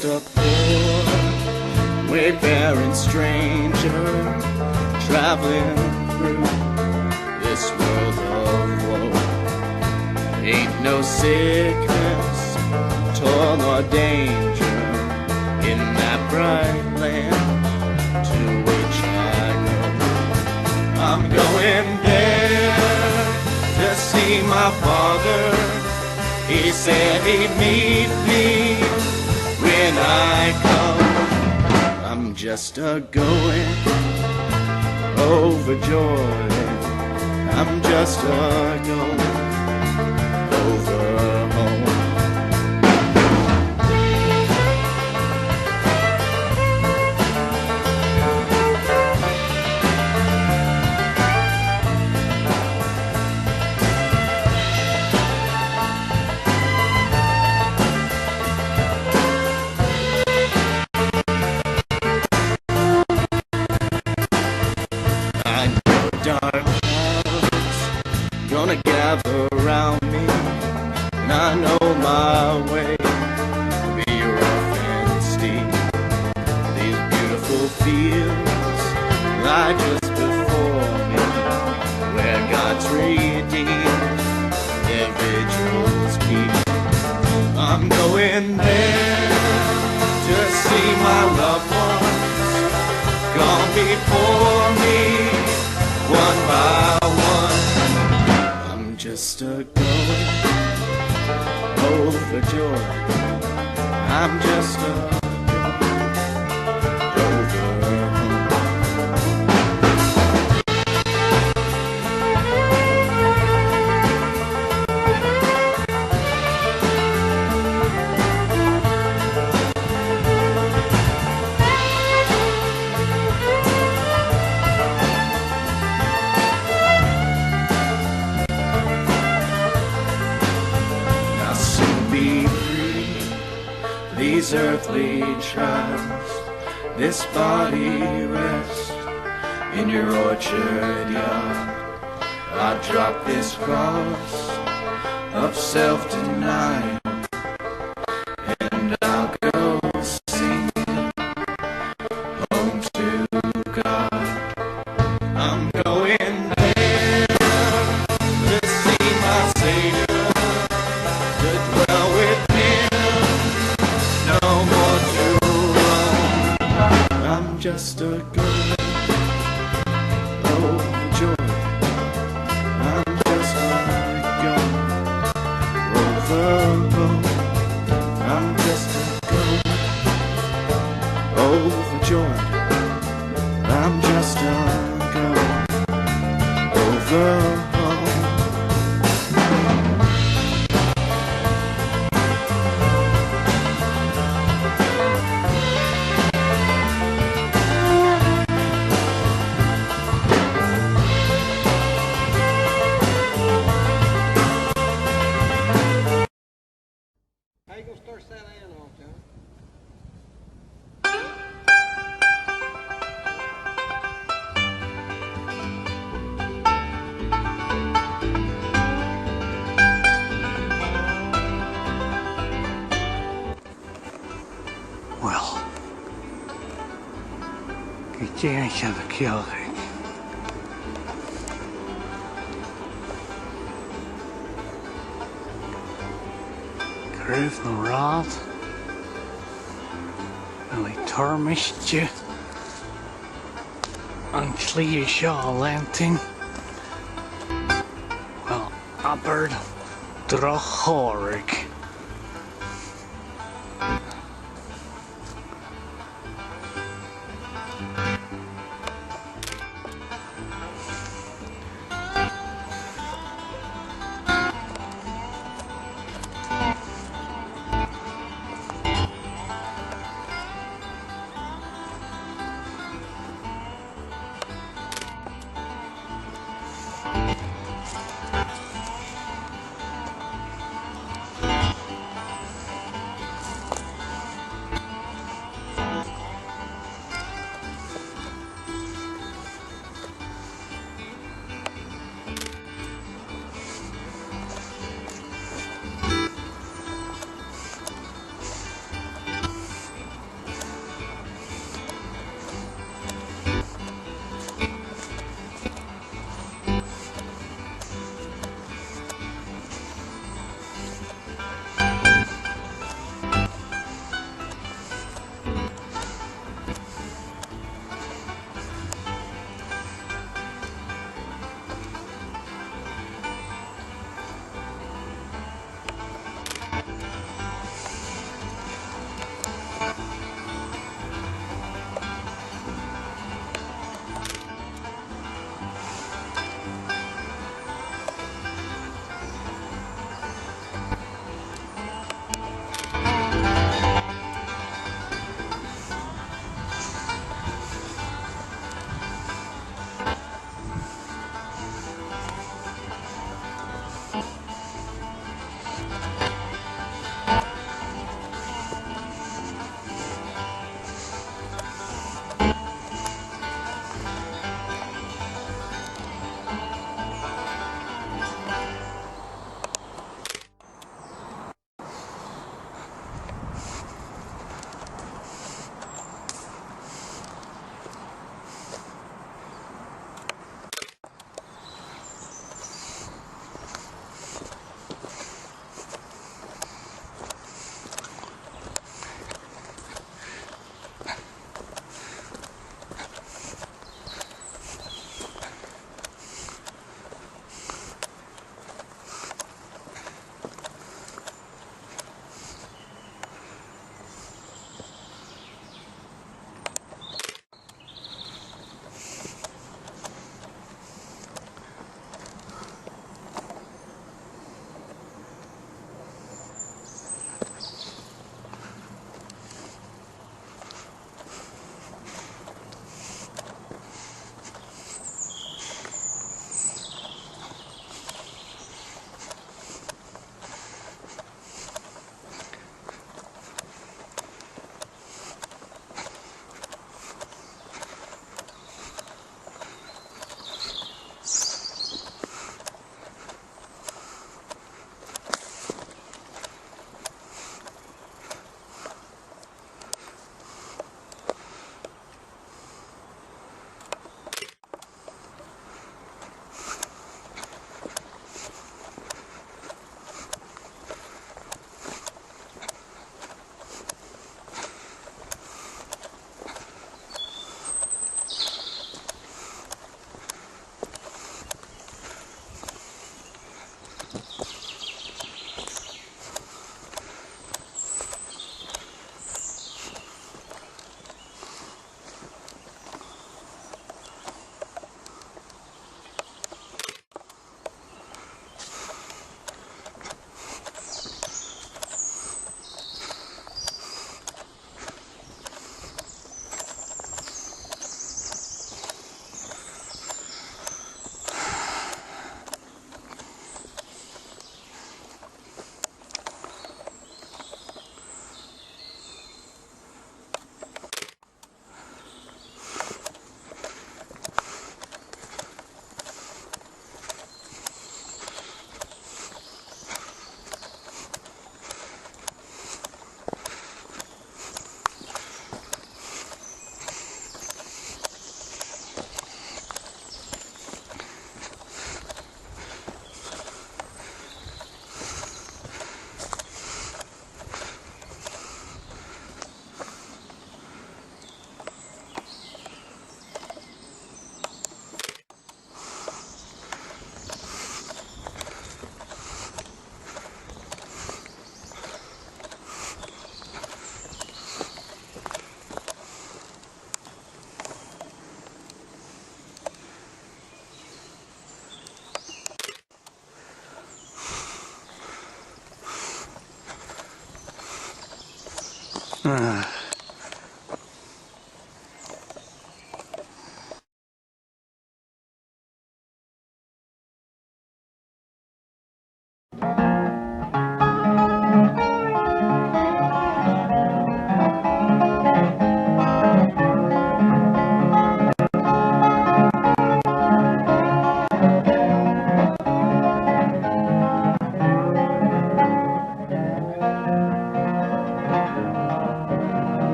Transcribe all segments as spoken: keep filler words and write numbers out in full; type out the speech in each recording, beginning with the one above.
A poor, wayfaring stranger traveling through this world of woe. Ain't no sickness, toil, nor danger in that bright land to which I go. I'm going there to see my Father. He said he'd meet me when I come. I'm just a going overjoyed. I'm just a going over home. I know dark clouds gonna gather round me, and I know my way will be rough and steep. These beautiful fields lie just before me, where God's redeemed their vigils keep. I'm going there to see my loved ones gone before me, one by one. I'm just a going overjoyed. I'm just a going over home. I'll soon be free these earthly trials. This body rest in your orchard yard. I'll drop this cross of self-denial, and I'll go singing home to God. I'm going there to see my Savior, to dwell with him, no more to roam. I'm just a going overjoyed. I'm just a going over home. I'm just a going overjoyed. I'm just a going over home. How you gonna start that iron off, John? Well, gu dè tha sibh a' ciallachadh? Craobh na rathad, a bheil i toirmisgte, an t-slighe seo a leantainn? Well, abair droch chòmhradh.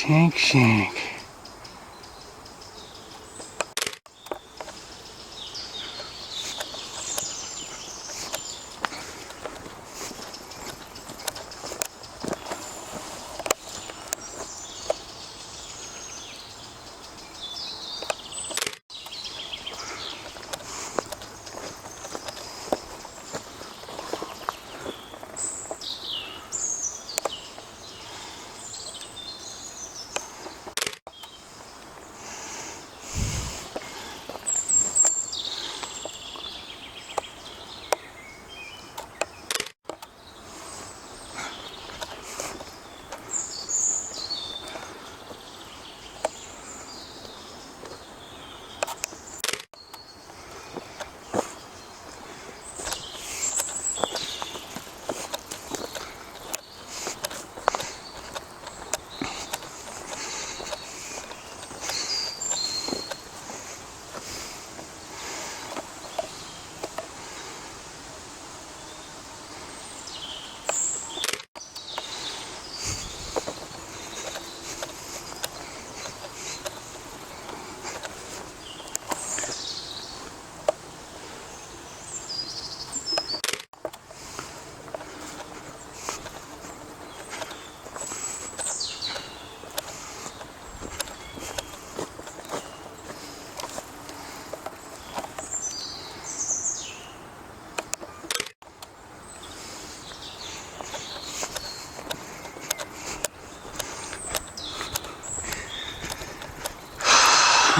Seang, seang.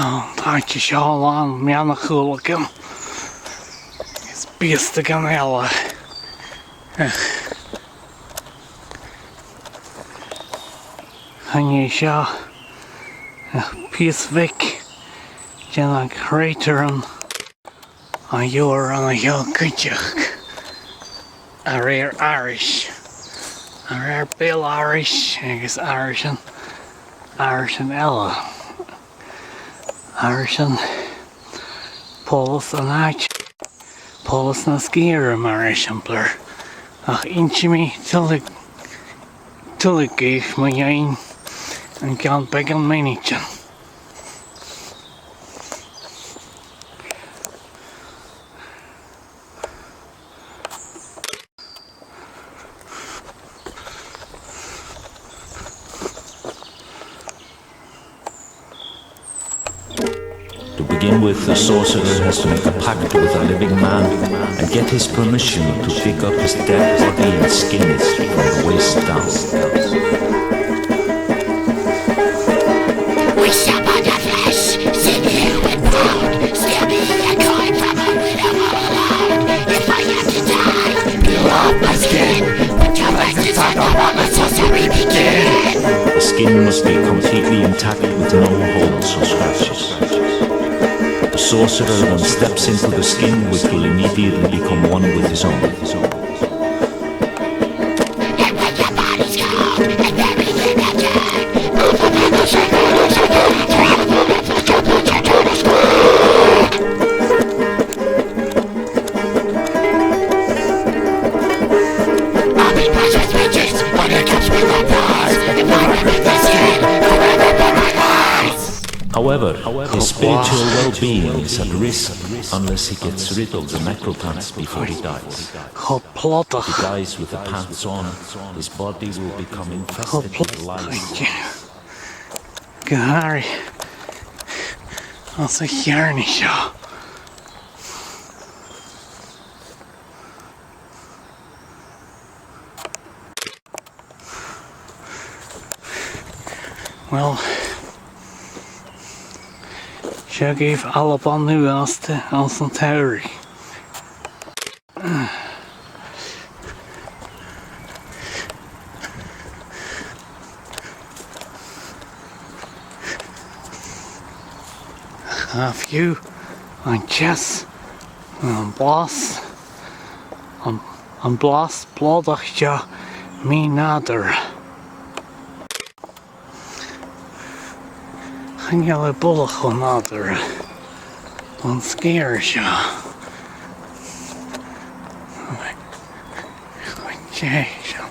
An t-àite seo làn meanbh-chùil agam. Is biastag ann eile. Ach, chan e seo ach pìos bheag den chreutair an iomairt an seo cuideachd, a rèir aithris, a rèir beul-aithris agus aithrisean, aithrisean eile. Aithrisean poileas an àite, poileas na sgìre mar eisimpleir, ach innsidh mi tuilleadh, tuilleadh dhuibh mu dheidhinn an ceann beagan mionaidean. begin with, the sorcerer has to make a pact with a living man and get his permission to dig up his dead body and skin it from the waist down. We summon the flesh, sinew and bone, steal me a coin from a widow all alone. If I have to die, peel off my skin, but your legs is under what the sorcery begin. The skin must be completely intact with no holes or scratches. The sorcerer then steps into the skin, which will immediately become one with his own. However, his spiritual well-being is at risk unless he gets rid of the necropants before he dies. Cho blodach. If he dies with the pants on, his body will become infested with lice. Gu h-àraidh anns a' cheàrnaidh seo. Well, seo agaibh Alba Nuadh anns an t-samhradh. Tha fiù 's an teas, an blas, an, an blas blodach seo mì-nàdarra. Chan eil e buileach cho nàdarra an sgìre seo. An tè seo.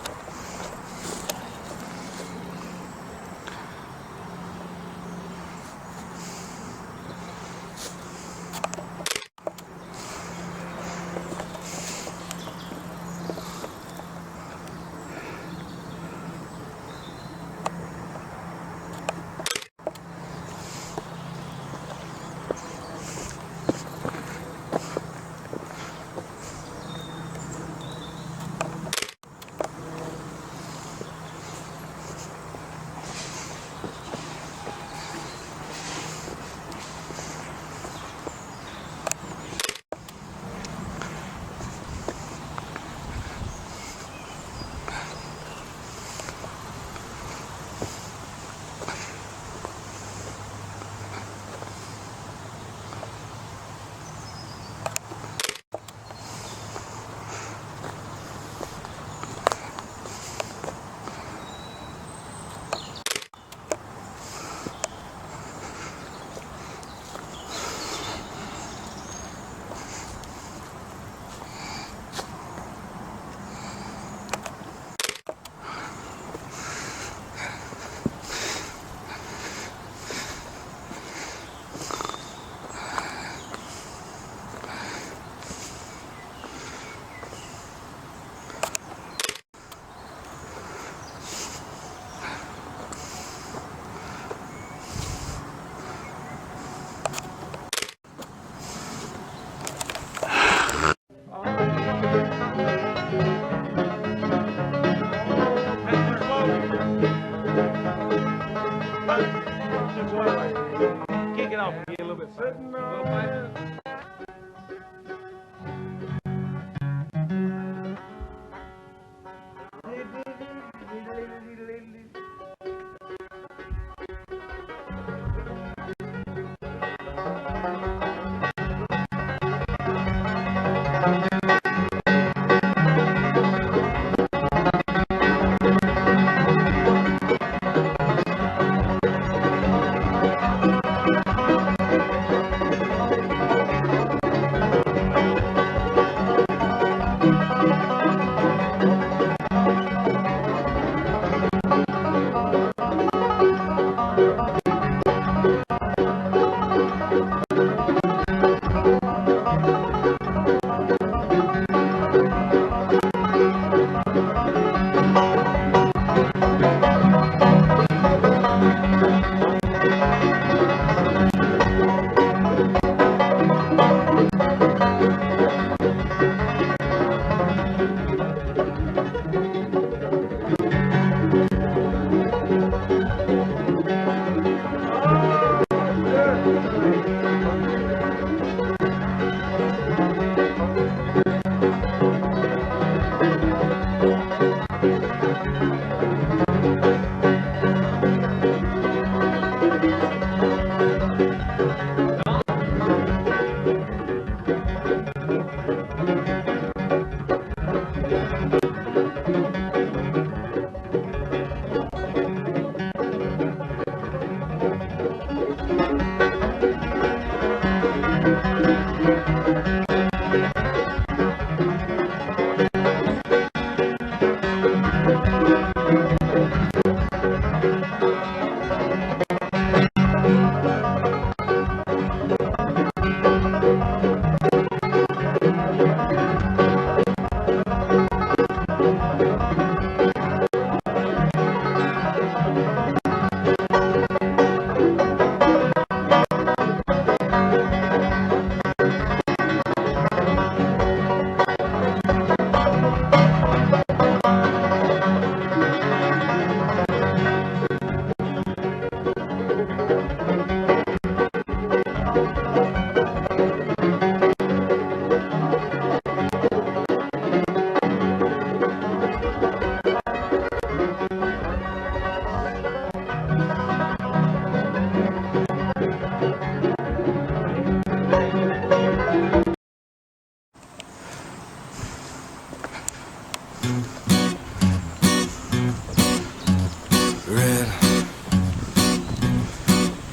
Red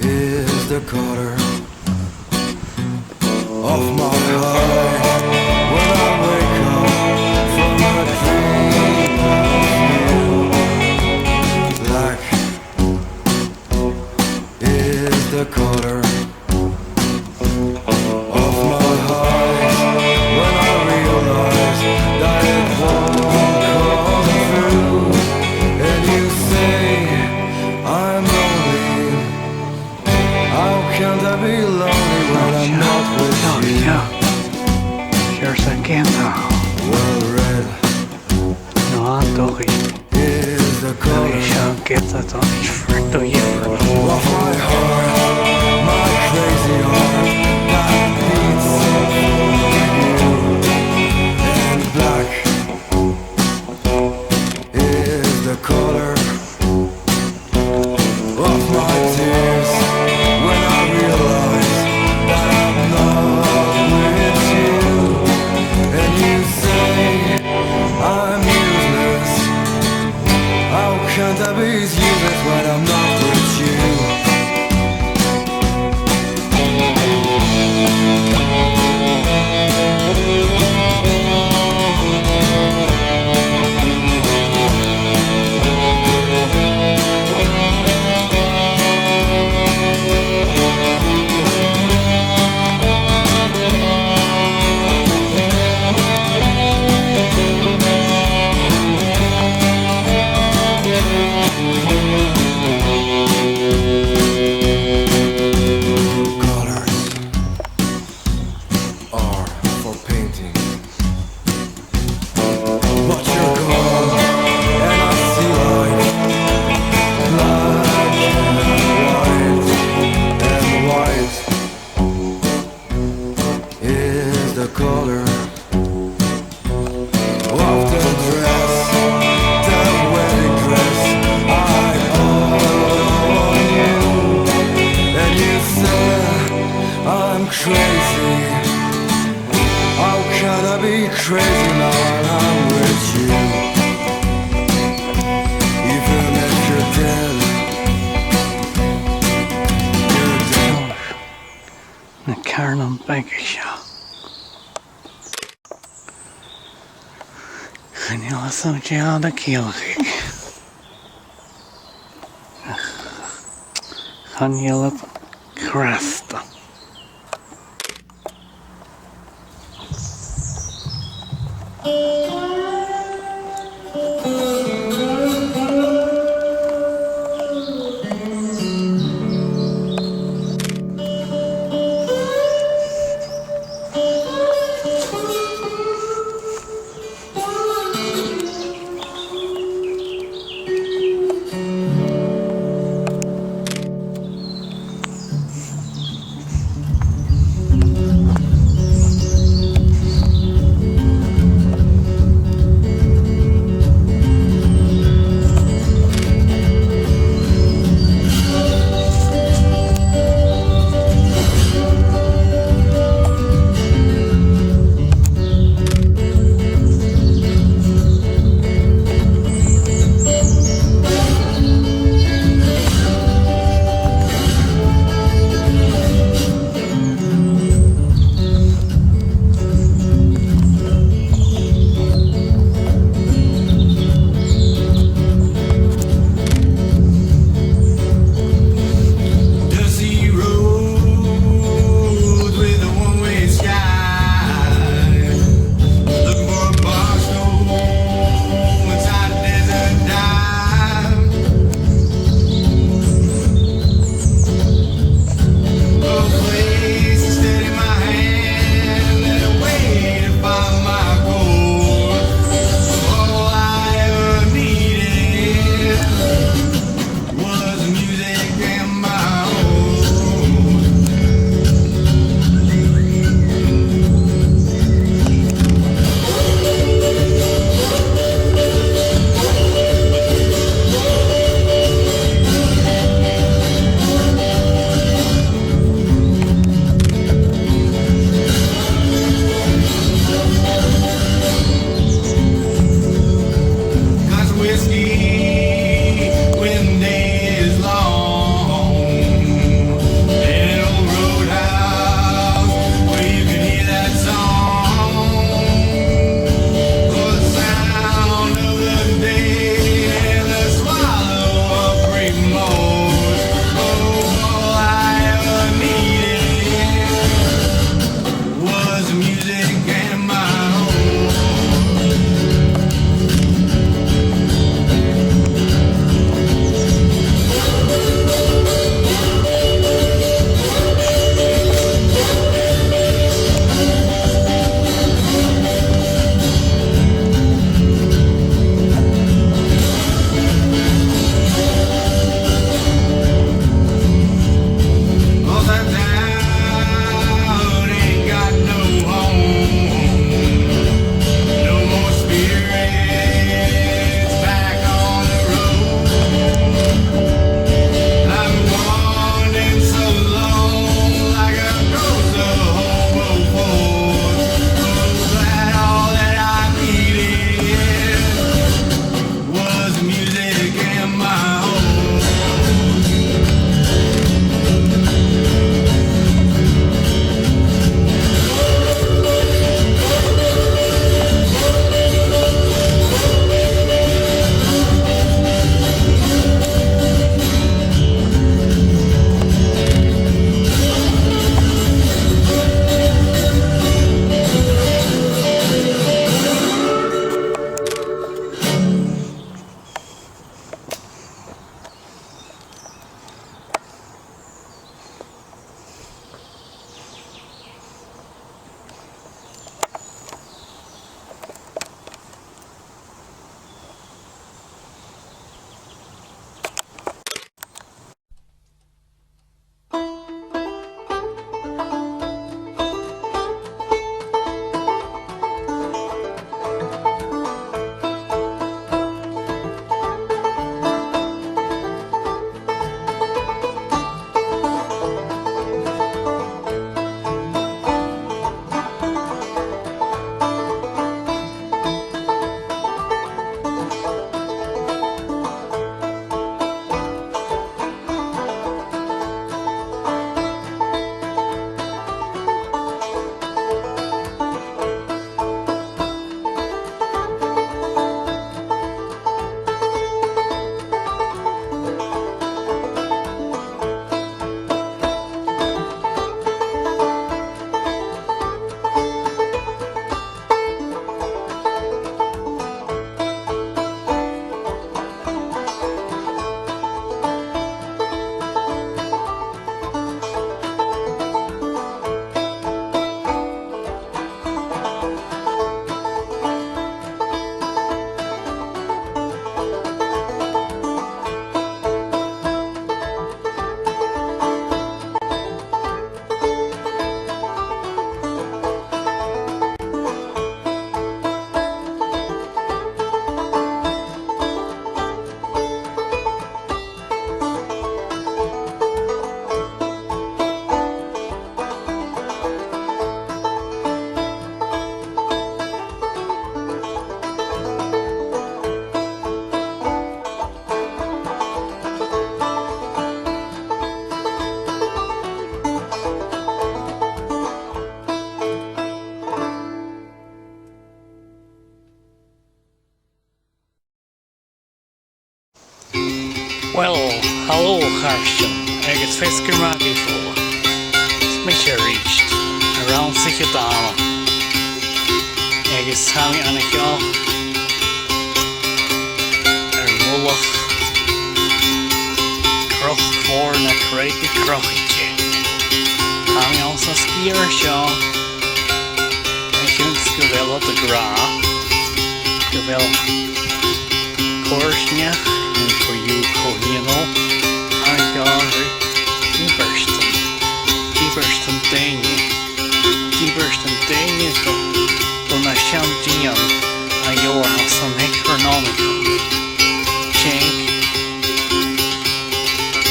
is the color of my heart when I wake up from a dream of you. Black is the color of my heart when I realize that it won't come true. And you say I'm lonely. How can I be lonely when I'm not with you? Here's a candle. Well, red No, an dòigh. Is the color Seo an giota atá níos freaktaiche. Of my heart, my crazy heart that beats for you. And black is the color of my tears when I realize that I'm not with you. And you say I'm useless. How can I be useless when I'm not with you? Colors are for painting. But you're gone, and I see life black and white and white. Is the color of the dress, the wedding dress I bought you. And you say I'm crazy. How can I be crazy now when I'm with you? Even if you're dead, you're dead. Na ceàrnan beaga seo. Chan eil fhios agam dè tha iad a' ciallachadh. Chan eil iad crasta. Uill, halò, a chàirdean, agus feasgar math dhuibh uile. Is mise a-rithist, an Rannsaiche Dàna. Agus tha mi an seo air mullach Cnoc Mòr na Creige Crochaite. Tha mi anns an sgìre seo, a chionn 's gu bheil iad ag ràdh gu bheil coimhearsnachd, no co-dhiù co-dhèanamh, an seo ri dìobairtean, dìobairtean daoine, dìobairtean daoine gu, gu na seann dìon a gheibhear anns an Necronomicon. Sin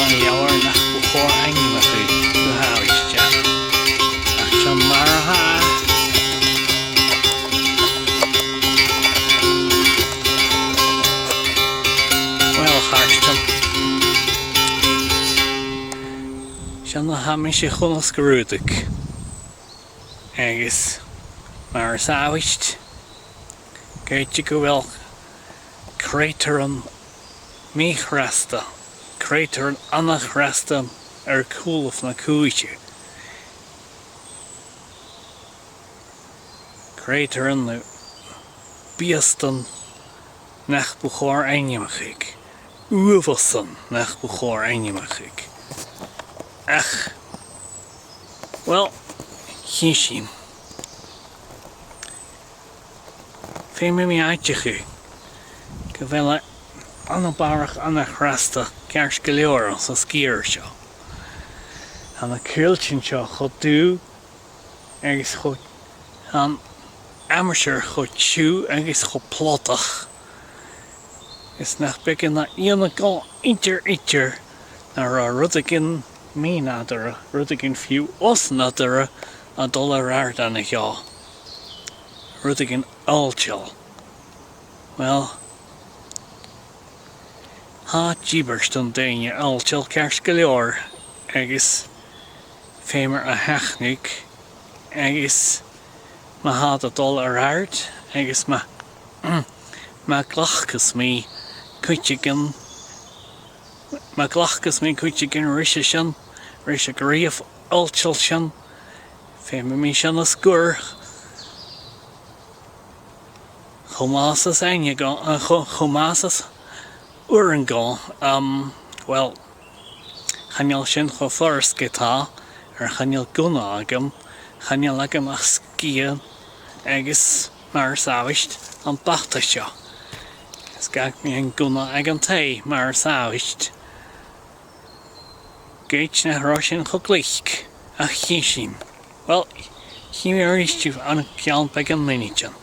an leabhar nach bu chòir ainmeachadh gu h-àbhaist. Ach sin mar a tha. Uill, a chàirdean, sin na tha mise a' cunntas gu Rùdaic. Agus mar as àbhaist, gu h-àraidh gu bheil creutairean mì-chrasta, creutairean an-chrasta air cùlaibh na cùise. Creutairean no biastan nach bu chòir ainmeachadh, uabhasan nach bu chòir ainmeachadh. Ach, uill, chì sinn. Feumaidh mi aideachadh gu bheil e ana-barrach, ana-chrasta ceart gu leòr anns an sgìre seo. Tha na coilltean seo cho dubh agus cho, an aimsir cho tiugh agus cho plotach, is nach biodh e na iongnadh idir, idir, nan robh rudeigin mì-nàdarra, rudeigin fiù 's nàdarra a' dol air àrd an seo. Rudeigin oillteil. Uill, tha dìobairtean daoine oillteil ceart gu leòr, agus feumar a sheachnadh, agus ma tha iad a' dol air àrd, agus ma, ma ghlacas mi cuideigin, ma ghlacas mi cuideigin ris a sin, ris a' ghnìomh oillteil sin, feumaidh mi sin a sguir cho math 's as aithne dhomh, eh, cho, cho math 's as urrainn dhomh, um, uill, chan eil sin cho furasta ge-tà, oir chan eil gunna agam, chan eil agam ach sgian agus, mar as àbhaist, am bata seo. Is gabhaidh mi an gunna aig an taigh, mar as àbhaist. Ged nach robh sin cho glic, ach chì sinn. Uill, chì mi a-rithist sibh ann an ceann beagan mhionaidean.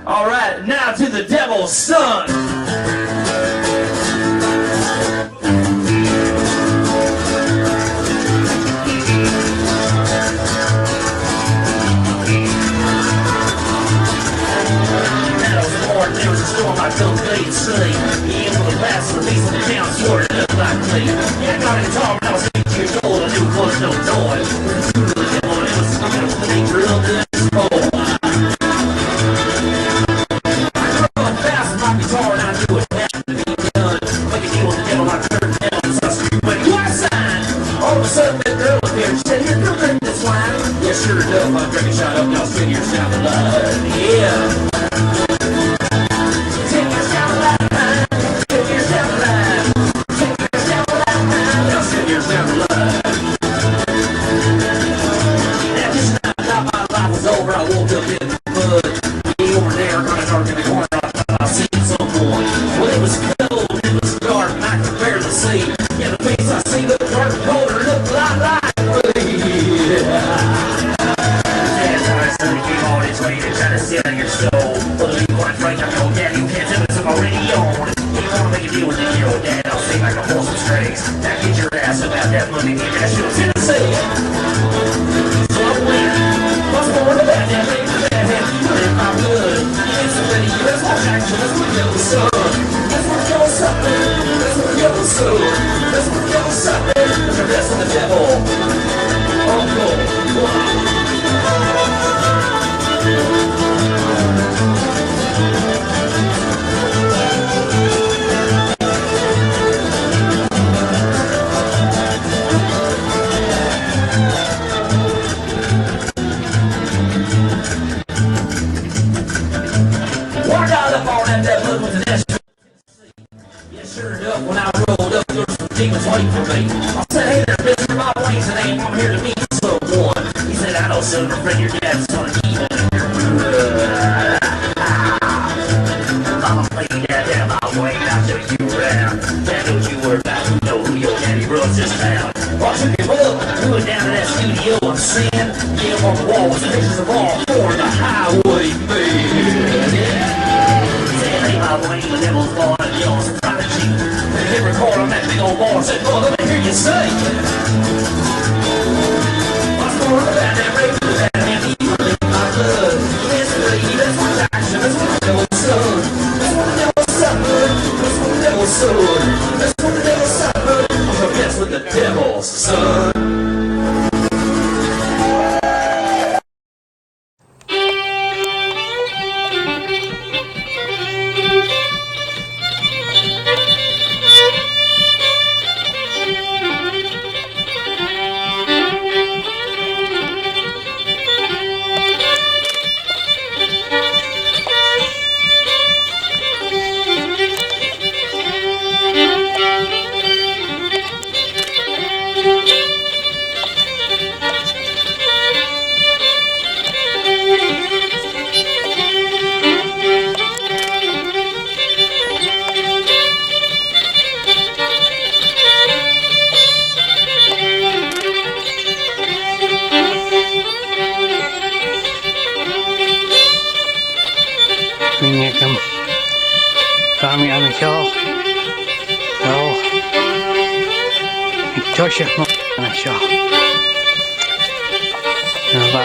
All right, now to the devil's son. When I was born, there was a storm I couldn't play it safe. Yeah, for the last of the beast of the town, swore it looked like clay. Yeah, I got a guitar when I was eight years old. I knew it was no toy. It was the devil, and it was the nature of this boy. I grew up fast with my guitar, and I knew it had to be done. Make a deal with the devil, I turned down, 'cause I screamed, "Wait, do I sign?" All of a sudden, that girl appeared. She said, "You're through drinking this wine." Yeah, sure enough, I drank a shot up, now it's ten years down the line. Yeah. Ten years down the line, ten years down the line, ten years down the line, now it's ten years down the line. Now, just when I thought my life was over, I woke up in the mud. Way over there, kinda dark in the corner, I thought I seen someone. Well, it was cold, it was dark, and I could barely see. Yeah, the face I seen looked dark, cold, and looked a lot like me. Yeah, I started to get on its way to try to sell your soul. But if you want to fight, I know, Daddy, you can't tell us I'm already on. You wanna make a deal with the hero, Dad, I'll sing like a horse with strings. Now get your ass about that money, get that shit to Tennessee. So I win. What's more than that? That ain't the bad hand. You in my blood. It's a pretty U S watch action. That's what kills the sun. That's what kills something. That's what kills the sun. That's what kills something. That's the devil. Oh, cool. Wow. I said, "Hey there, mister, my name's Wayne, and I'm here to meet someone." He said, "I know, son, my friend, your dad's gonna eat me." Mama played that down my way, I'll show you around. That don't you worry about, you know who your daddy runs this town. I took him up, we went down to that studio, I'm saying, get him on the wall with the pictures of all four of the highway men. Yeah. Said, "Hey, my boy, the devil's gone and the awesome prodigy." And hit record on that big old bar, said, "Oh, let me hear you say." What's going on down that road? That man, he really my blood. Yes, buddy, that's what I should, that's what I know, son. That's what the devil said, bud. That's what the devil said. That's what the devil said, bud. I'm the best with the devil, son. Cuimhne agam, bha mi an seo, well, ag toiseach mo an seo. Nuair a bha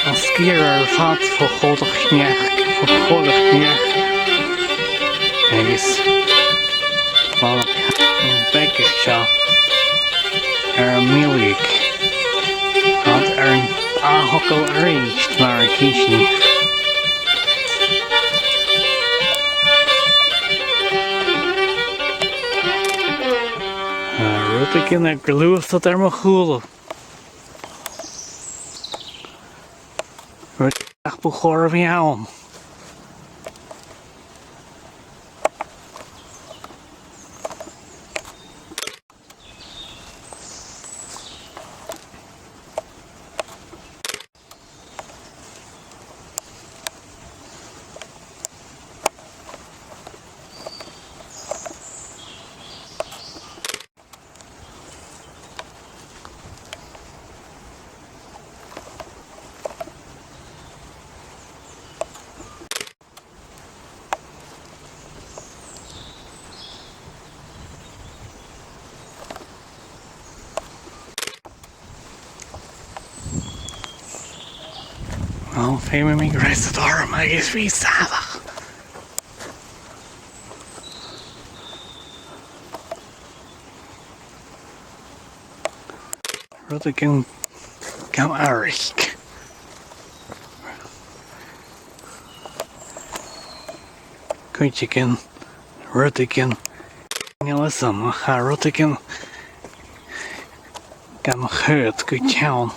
an sgìre air fad fo chòmhdach sneachd, fo chòmhdach sneachd. Agus bha na casan beag seo air am milleadh. Tha iad air an ath-thogail a-rithist, mar a chì sinn. Tha rudeigin a' gluasad air mo chùlaibh. Rud nach bu chòir a bhith ann. Well, feumaidh mi greasad orm agus bhith sàmhach. Rudeigin gam fhairich. Cuideigin, rudeigin, chan eil fhios agam, ach tha rudeigin gam choimhead gu teann.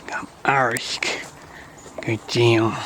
Gam fhairich gu dian.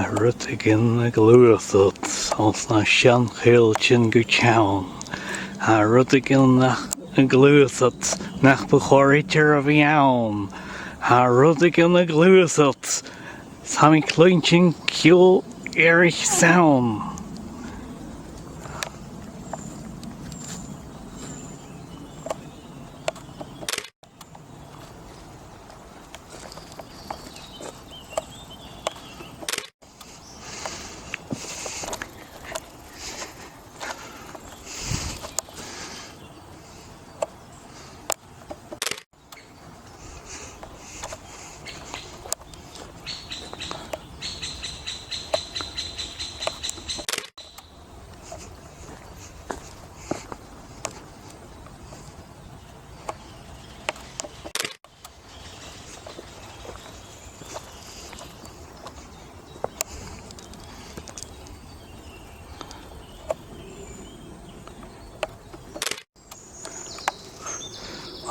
Rudeigin a' gluasad os na seann choilltean gu teann. Tha rudeigin a' gluasad nach bu chòir idir a bhith ann. Tha rudeigin a' gluasad, 's tha mi a' cluinntinn ciùil earraich sann.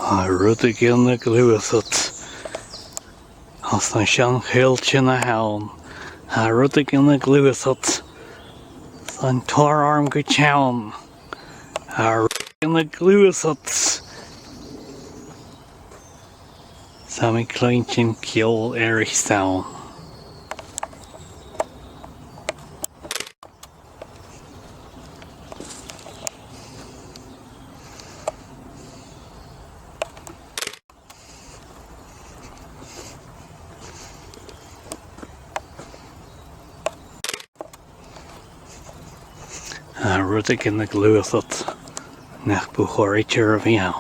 Tha rudeigin a' gluasad os na seann choilltean a th' ann. Tha rudeigin a' gluasad, 's an tòrr orm gu teann. Tha rudeigin a' gluasad, 's tha mi a' cluinntinn ciùil earraich sann. Tha rudeigin a' gluasad nach bu chòir idir a bhith ann.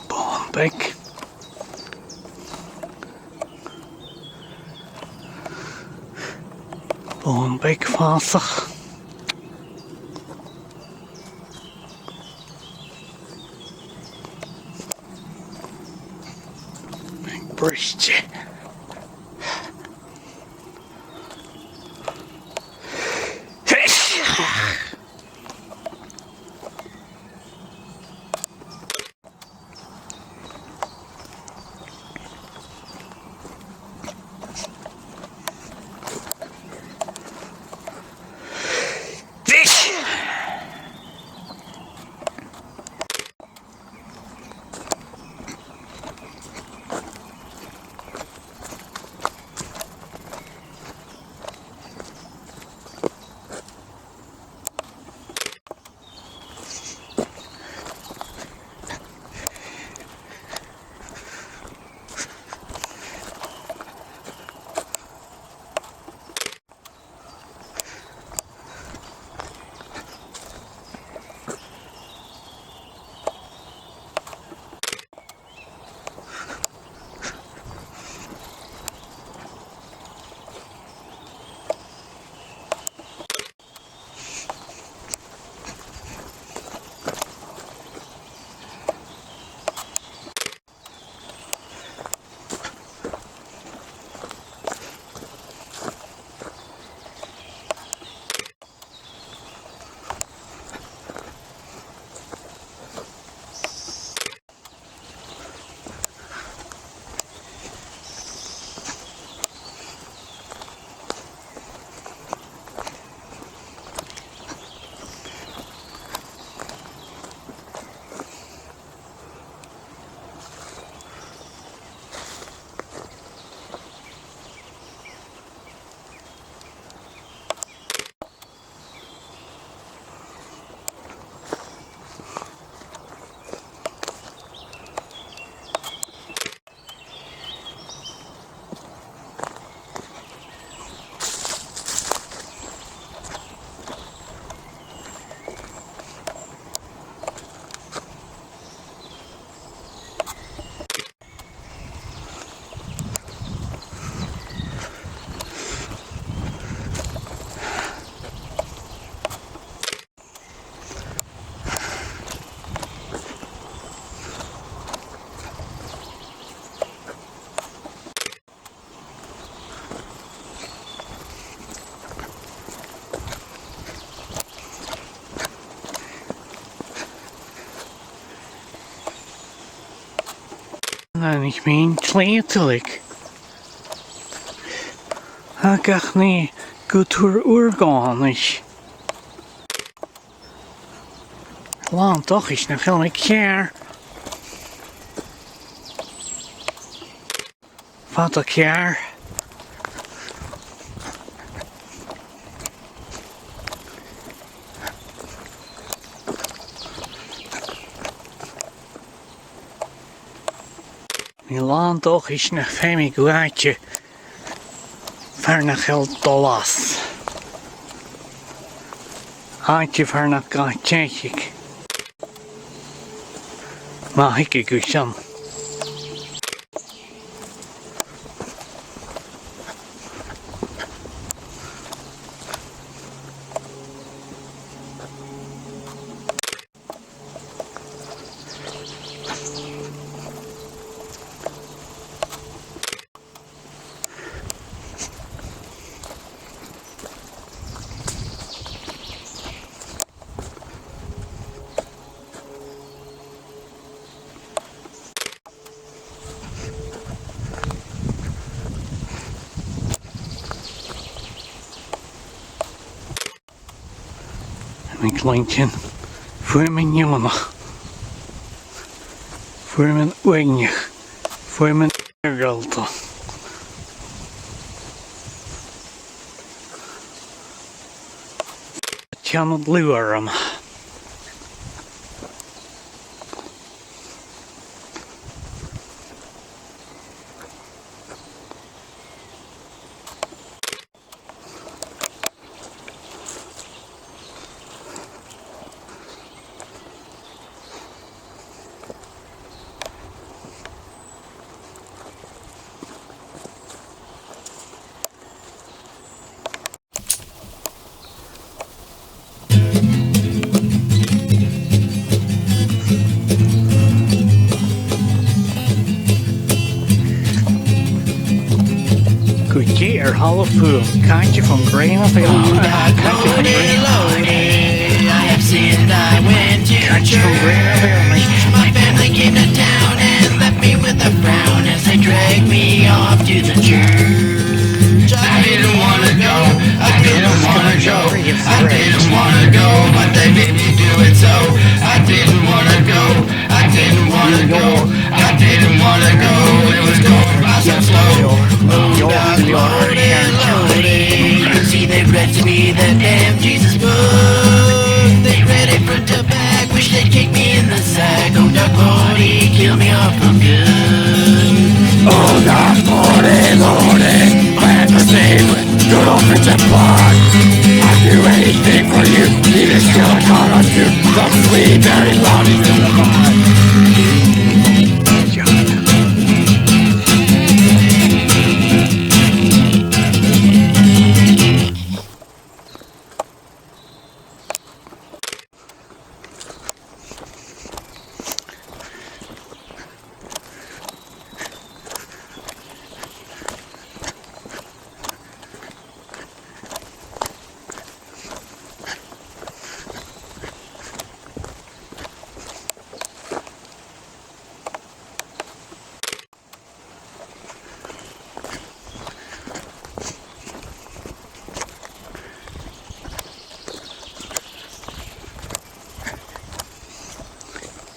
Bòn beag. Bòn beag fàsach. Briste. Thàinig mi an t-slighe tuilleadh. Ach nì gu tur ùr gonais. Làn dòchais nach eil mi ceàrr. Fada ceàrr. Tha mi làn dòchais nach feumaidh mi gu àite far nach eil dol às. Àite far nach gabh teachd. Ma thig e gu sin. Tha mi a' cluinntinn fuaimean neònach, fuaimean uaigneach, fuaimean iargalta. Tha an t-àm a' dol a dh'fheuchainn. Gu dè air thalamh fuaim, càit am faigh mi grèim a bheil, càit am faigh mi grèim a bheil, càit am faigh mi grèim a bheil. My family came to town and left me with a frown as they dragged me off to the church. I didn't wanna go, I didn't wanna go, I didn't wanna go, but they made me do it so. I didn't wanna go, I didn't wanna go, I didn't wanna go. It was going by so slow. Oh, dark Lordy, Lordy. You see, they read to me that damn Jesus book. They read it front to back. Wish they'd kick me in the sack. Oh, dark Lordy, kill me off for good. Oh, dark Lordy, Lordy, glad to see you. Good old Christian blood. I'd do anything for you. Even kill a god or two. From sweet Mary Lottie to the bar.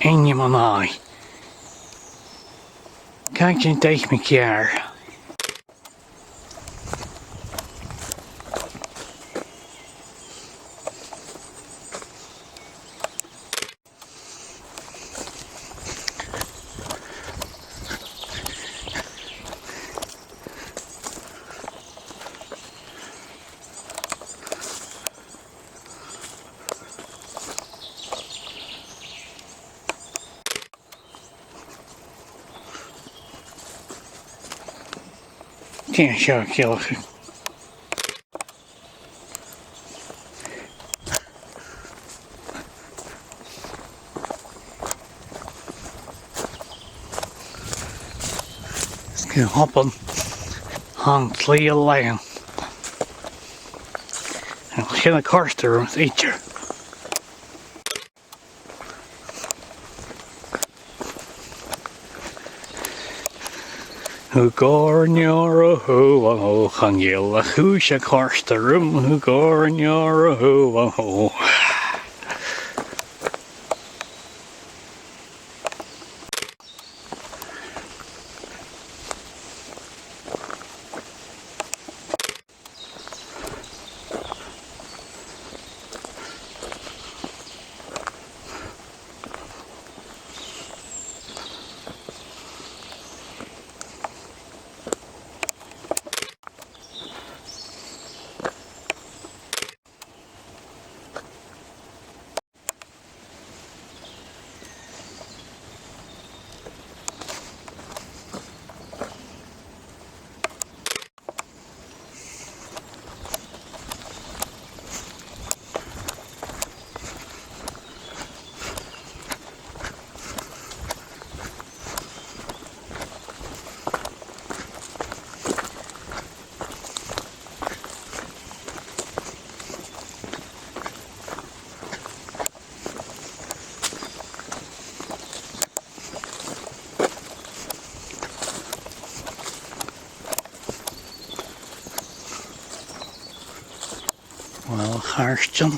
Ainm an àigh. Càit an deach mi ceàrr? Dè seo, a Chealach? Is gu h-obann tha an t-slighe leathann. An sin a' còrdadh rium idir. Thug oirnne orra, thug an ò, chan eil a' chùis a' còrdadh rium, thug oirnne orra, thug an ò. Uill, a chàirdean,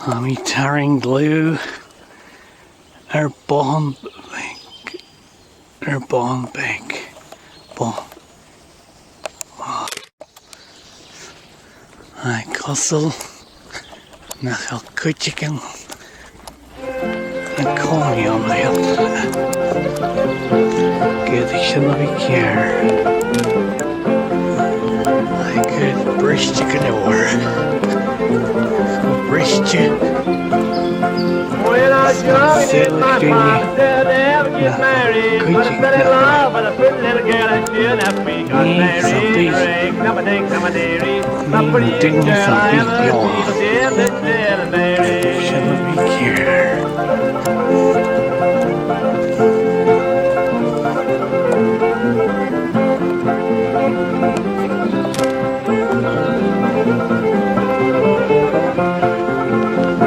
tha mi a' tarraing dlùth air bothan beag, air bothan beag, bothan. Aidh, cosúil nach eil cuideigin an-còmhnaidh ann iad. Ged a tha sin a bhith ceàrr. Aidh, gu briste gu leòr. Gu briste. When I was young, I did my father said I never get married, but I fell in love with a pretty little girl and she and I, we got married. Ring, come a ding, come a dee, ring. The prettiest girl I ever seen was in this little Mary. Sin a bhith ceàrr.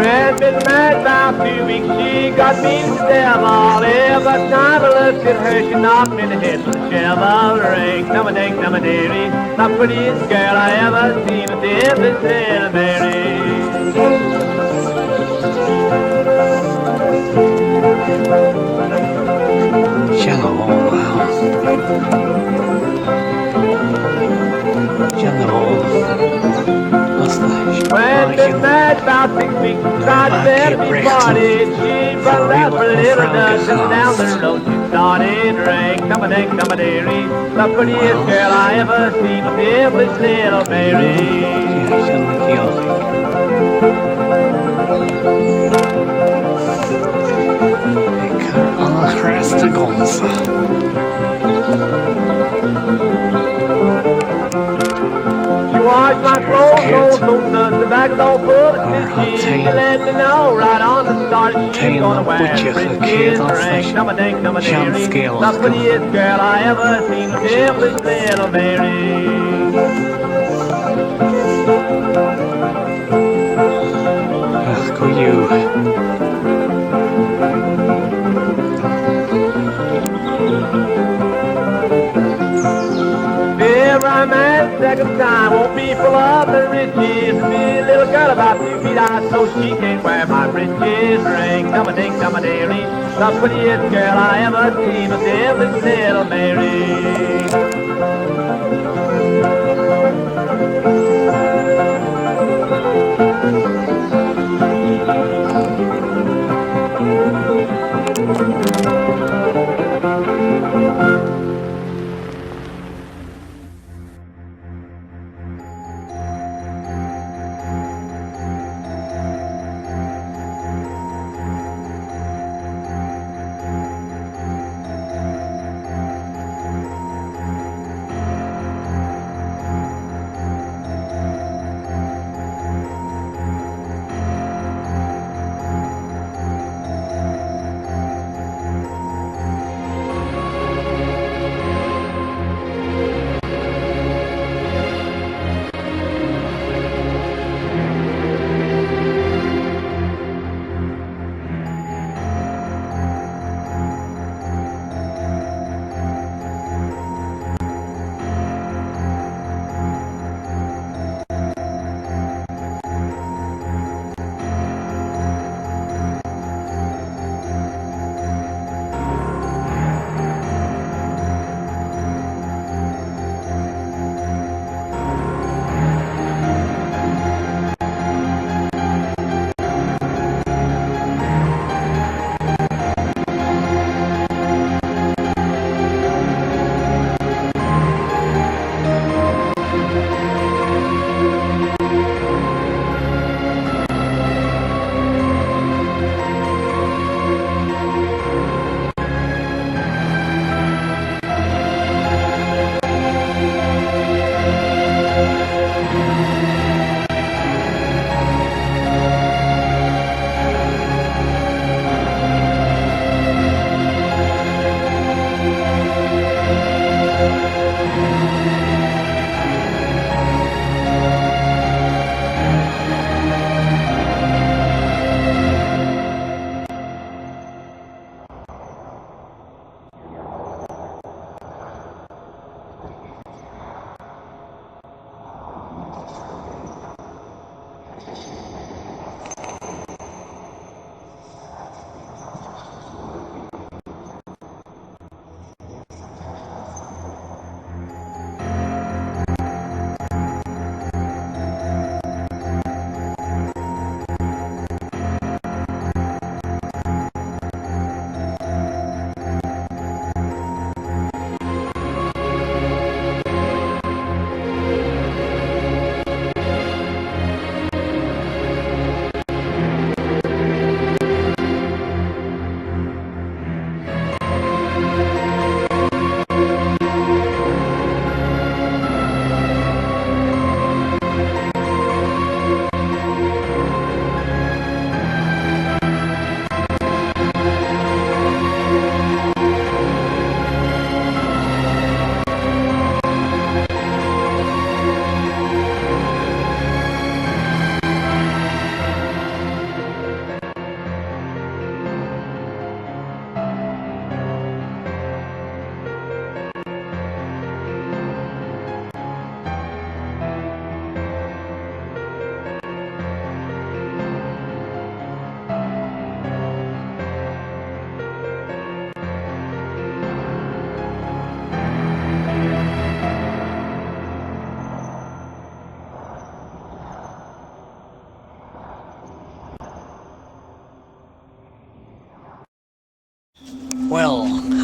We'd been married about two weeks, she got me the devil. Every time I looked at her, she knocked me in the head with a shovel. Ring, come a ding, come a dee, ring. The prettiest girl I ever seen was in this little Mary. Sin a bhò, wow. Sin a bhò. That's nice. When the night about six weeks, tried to bury me body, she brought that pretty little dove down the road. She started ring, come a ding, come a dee, ring. The prettiest girl I ever seen was this little Mary. An-dràsta gu lèir. She washed my clothes, no soap, none, the bag was all full of stitches. She let me know right on the start she's gonna wear britches. Ring, come a ding, come a dee, ring. The prettiest girl I ever seen was this little Mary. Ach, co-dhiù. If I marry a second time, won't be full of the riches. Be a little girl about two feet high, so she can't wear my britches. Ring, come a ding, come a dee, ring. The prettiest girl I ever seen was this little Mary.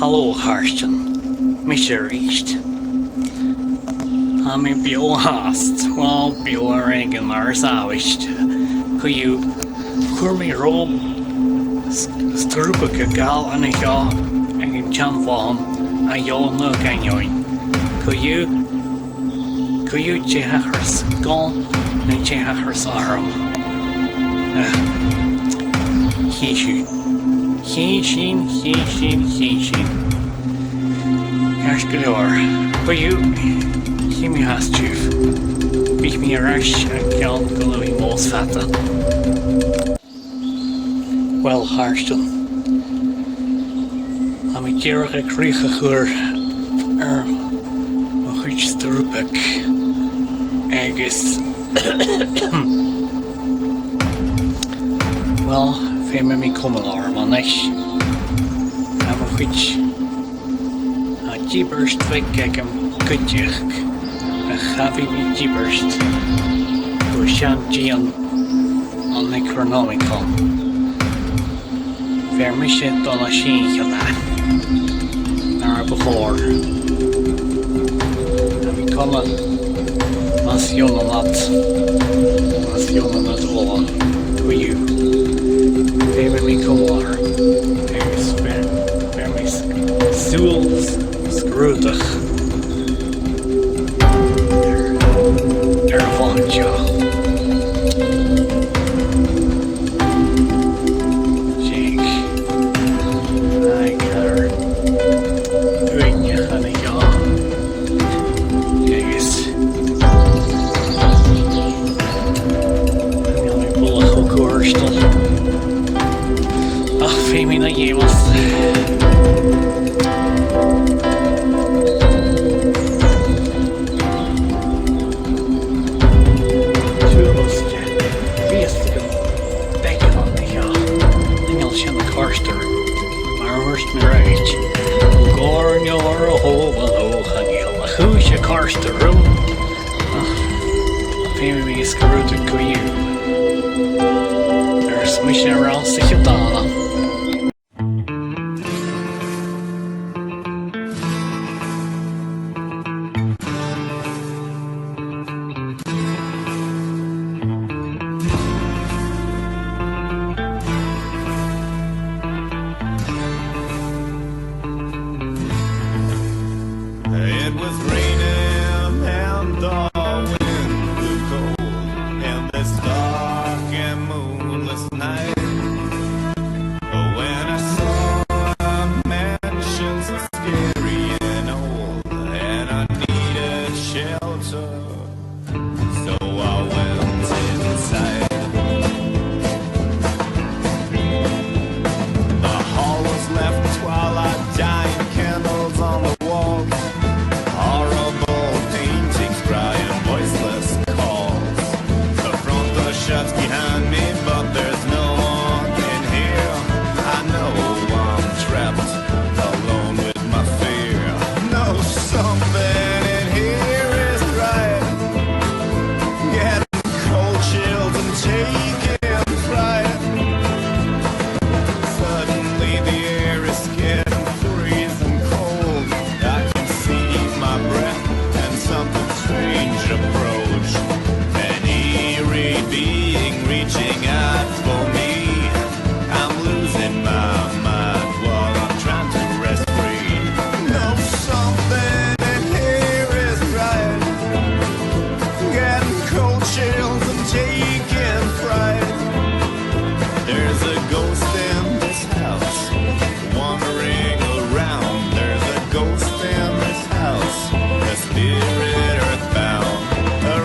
Halò, a chàirdean. Mise a-rithist. Tha mi beò fhathast. Uill, beò air èiginn mar as àbhaist. Co-dhiù, chuir mi romham s-, sgrùbadh a ghabhail an seo aig an t-seann bhoireannach a dh'fhàg na gainneoin. Co-dhiù, co-dhiù, dè thachras dhomh no dè thachras orm. Ah, chì sinn. Chì sinn, chì sinn, chì sinn. Ceart gu leòr. Co-dhiù, chì mi fhathast sibh. Bidh mi air ais an ceann gu luath mòr 's fada. Uill, a chàirdean, tha mi dìreach air crìoch a chur air mo chuid sgrùbadh agus, uill, feumaidh mi cumail orm a-nis. Tha mo chuid, tha dìobairt bheag agam cuideachd, ach cha bhi mi dìobairt gu seann dìon an Necronomicon. Bheir mise dona sìntean e, mar bu chòir. Tha mi coma mas ionann iad, mas ionann iad uile, co-dhiù. Feumaidh mi cumail orm, agus bheir, bheir mi s-, sùil s-, sgrùdadh air, air a' bhonn seo. Seadh. Aidh, car. Uaigneach an seo. Agus chan eil mi buileach cho cofhurtail. Ach feumaidh mi na dhèanamh. Tuairisg. Bhios agam beagan an seo. Chan eil sin a' còrdadh rium, mar a thuirt mi roimhe. Gu gàirnealach a thogh an-diugh, chan eil a' chùis a' còrdadh rium. Ach feumaidh mi sgrùdadh co-dhiù. Agus mise air ais sa chiad àite. It was raining and the wind blew cold in this dark and moonless night. When I saw a mansion so scary and old, and I needed shelter, so I went inside. The hall was left twilight, dying candles on the walls, horrible paintings crying voiceless calls. The front door shuts behind me, but there's no one in here. I know I'm trapped alone with my fear. No, something in here is right. Getting cold chills and taking fright. Suddenly the air is getting freezing cold. I can see my breath and something strange approach. An eerie being reaching out for me. I'm losing my mind while I'm trying to rest free. No, something in here is right. Getting cold chills and taking fright. There's a ghost in this house, wandering around. There's a ghost in this house, a spirit earthbound, a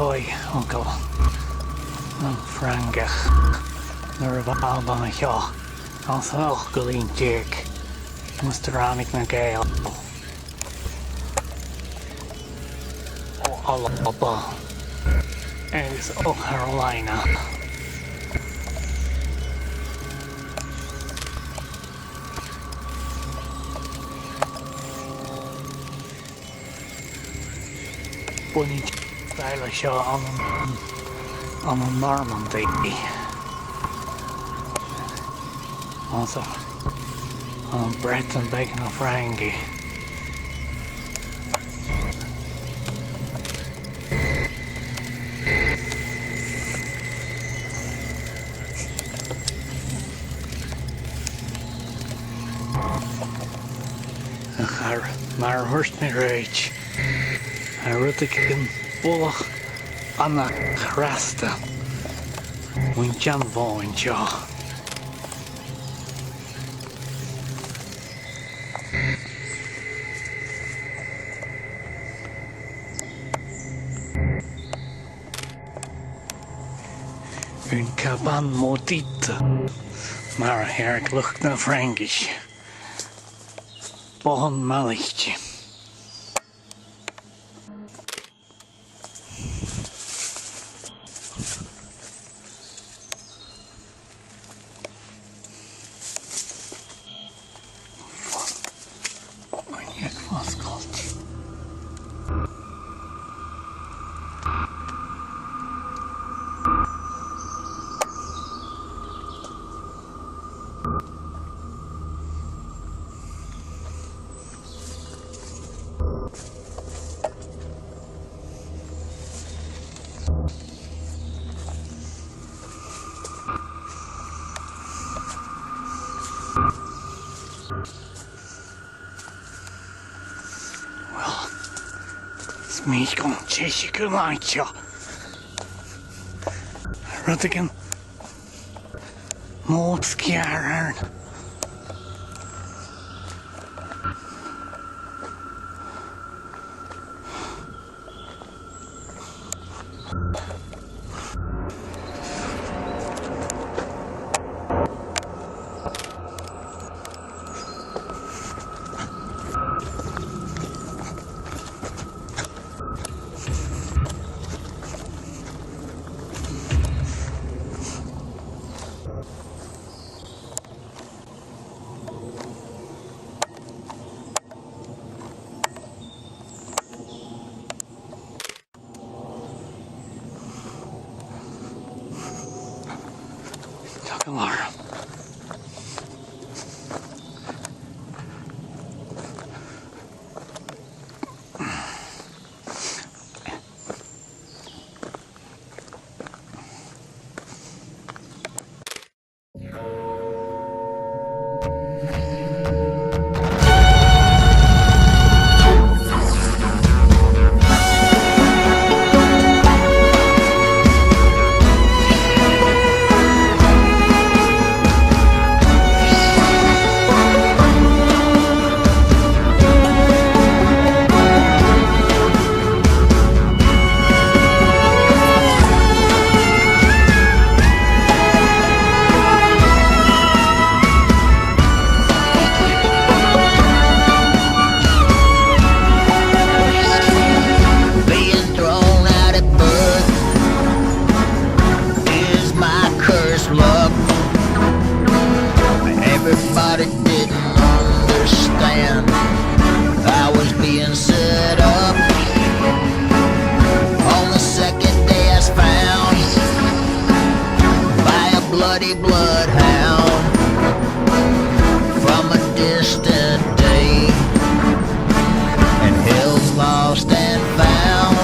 Dh'fhàg Uncail na Frangach nuair a bha e ann an seo anns an ochd ceud deug, mus do ràinig na Gàidheil o Alba agus o Carolina. Bunaidh seo ann an, ann an Normandy. Anns a', ann am Breatainn Bheag na Frangaich. Ach mar, mar a thuirt mi roimhe, tha rudeigin buileach an-chrasta mun teann bhàn seo. Une cabane maudite, mar a their luchd na Fraingis. Bothan malaichte. Uill, 's mi gun teagamh gu math seo. Rudeigin mòr sgeir ann. Tha e gu math. Being thrown out at birth is my curse luck. Everybody didn't understand. I was being set up. On the second day I was found by a bloody bloodhound from a distant day. And hell's lost and found.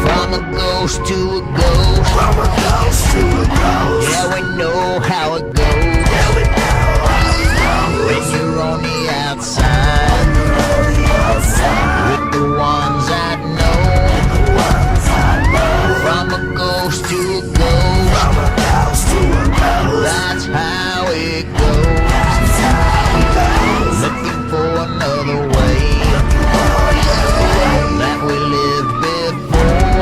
From a ghost to a ghost. From a ghost to a ghost. Yeah, we know how it goes. Yeah, we know how it goes. When you're on the outside. When you're on the outside. With the ones I know. With the ones I know. From a ghost to a ghost. From a ghost to a ghost. That's how it goes. That's how it goes. Looking for another way. Looking for another way. That we lived before.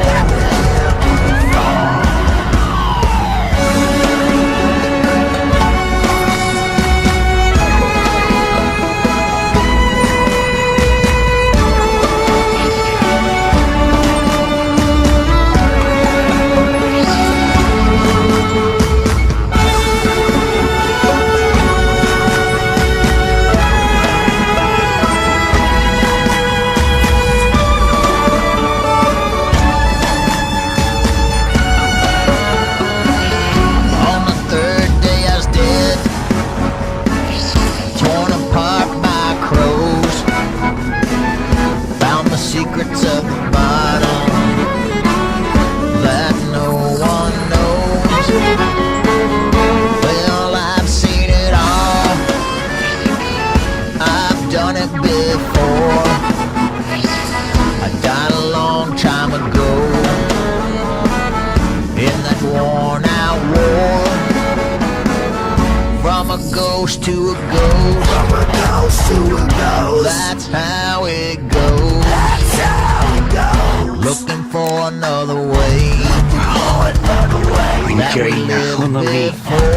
Ghost to a ghost. From a ghost to a ghost. That's how it goes. That's how it goes. Looking for another way. Looking for another way. That we lived before.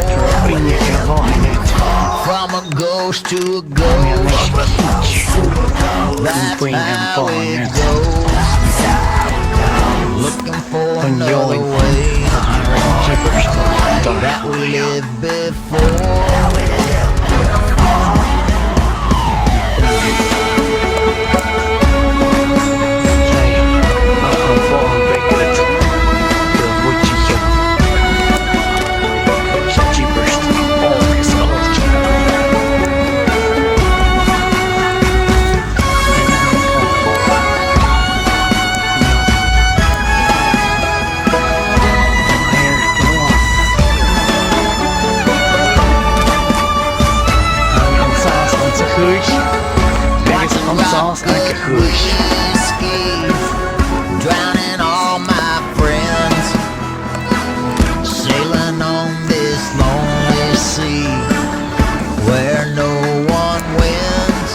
From a ghost to a ghost. That's how it goes. Looking for another way. That we lived before. Agus an sàs aig a' chùis. Drowning all my friends, sailing on this lonely sea where no one wins.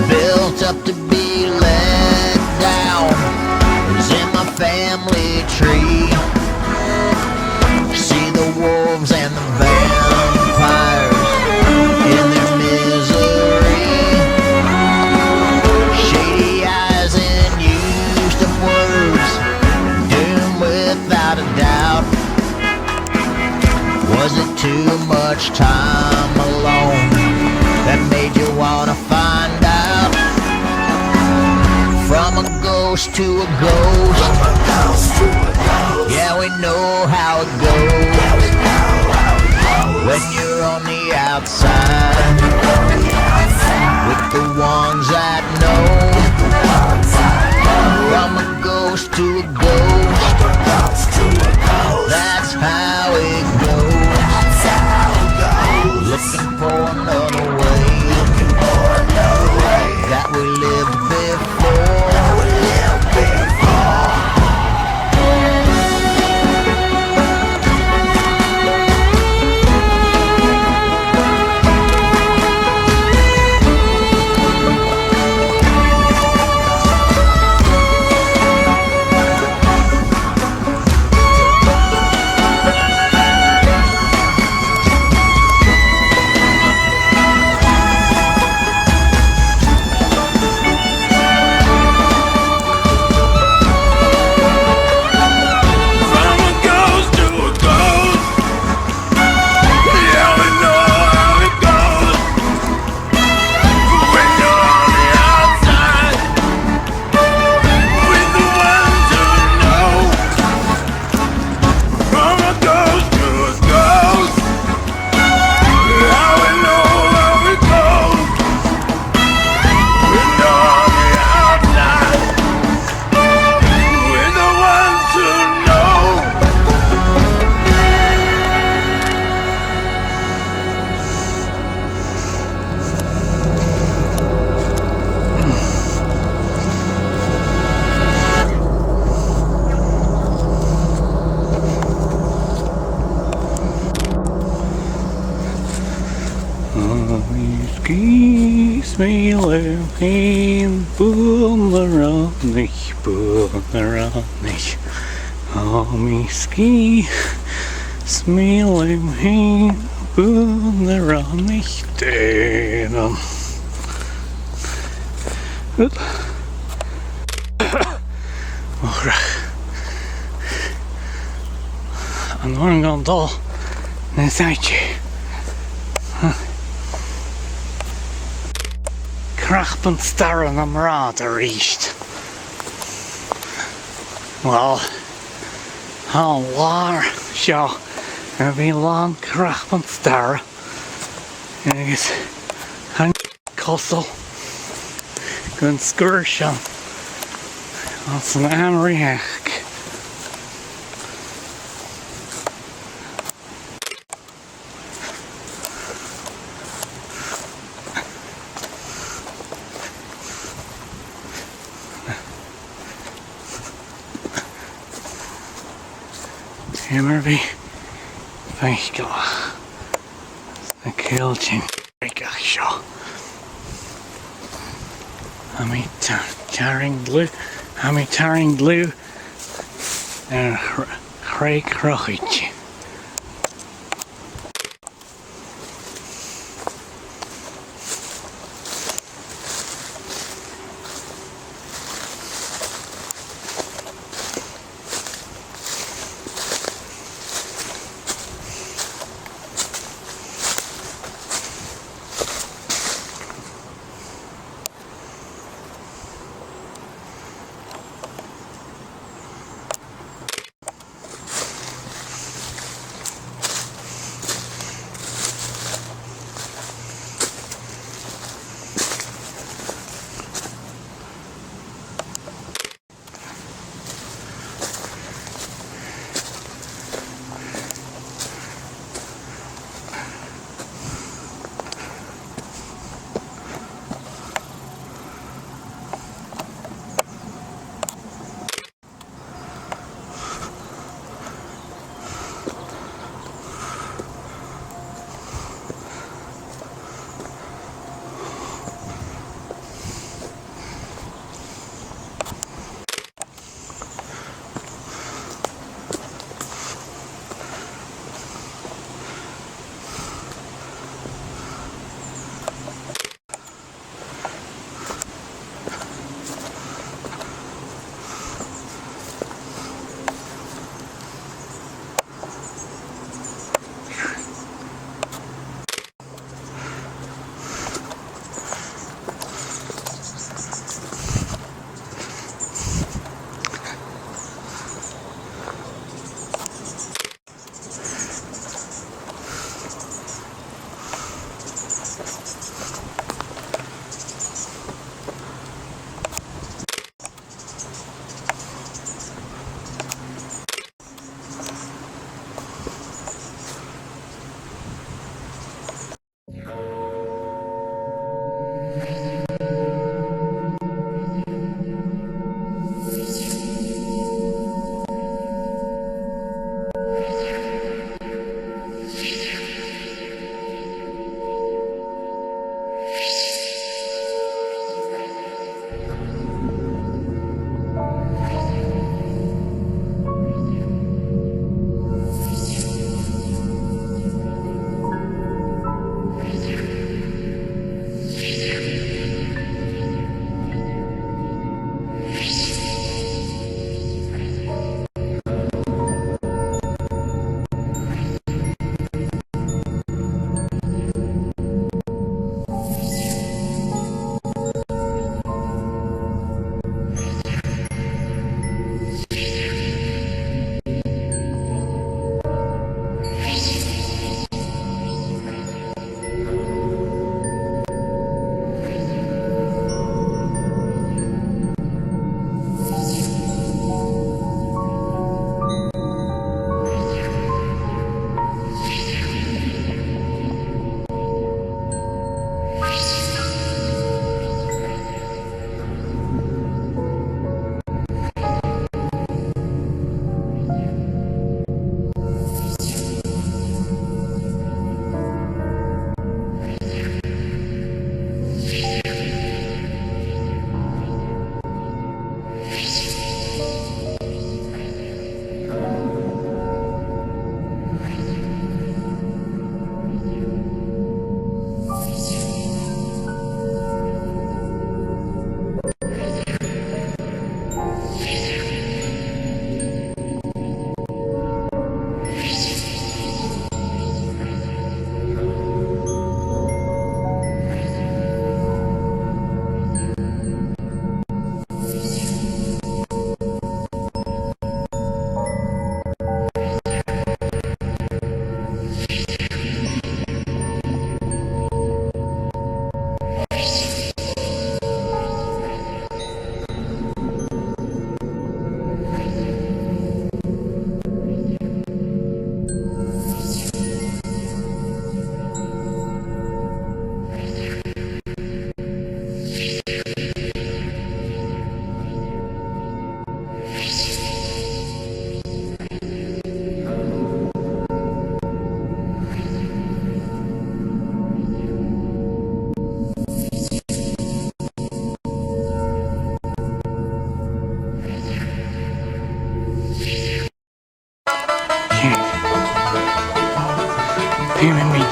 Built up to be let down is in my family tree. See the wolves and the vampires in their misery. Shady eyes and used up words, doomed without a doubt. Was it too much time alone that made you wanna find out? From a ghost to a ghost. Yeah, we know how it goes. When you're on the outside with the ones that know. From a ghost to a ghost. That's how it goes. Looking for another way. That we lived before. Ò, mi sgìth, 's mi leam fhìn, Bun na Rànaich, Bun na Rànaich. Ò, mi sgìth, 's mi leam fhìn, Bun na Rànaich, dèan. Ò, chrach. An urrainn dhomh dol nas fhaide? Cnap an stair nam rathad a-rithist. Uill, tha an làr seo air a bhith làn cnap an stair agus chan eil cosal gun sgur seo anns an aon rìoghachd. Ciamar a bhith faiceallach? A' ceangal sin. Ag seo. Tha mi tar-, tarraing dlùth. Tha mi tarraing dlùth air chra-, Chraig Chrochaid.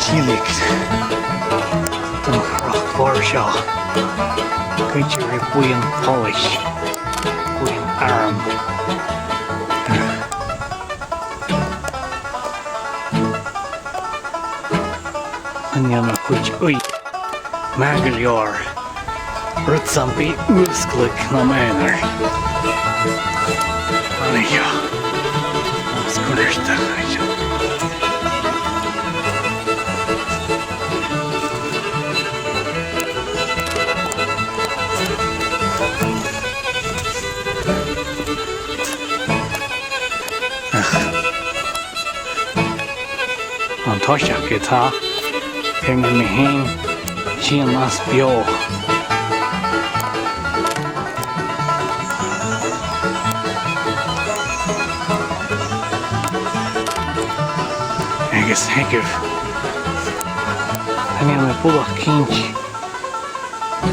Tilleadh don chnoc mhòr seo. Cuide ri buidheann poilis, buidheann arm. Chan eil a' chuid ùidh math gu leòr. Rud sam bith fhuasgladh nam aonar. An-seo. Os cionn air seo. An toiseach ge-tà, feumaidh mi fhìn tighinn às beò. Agus theagamh, chan eil mi buileach cinnteach,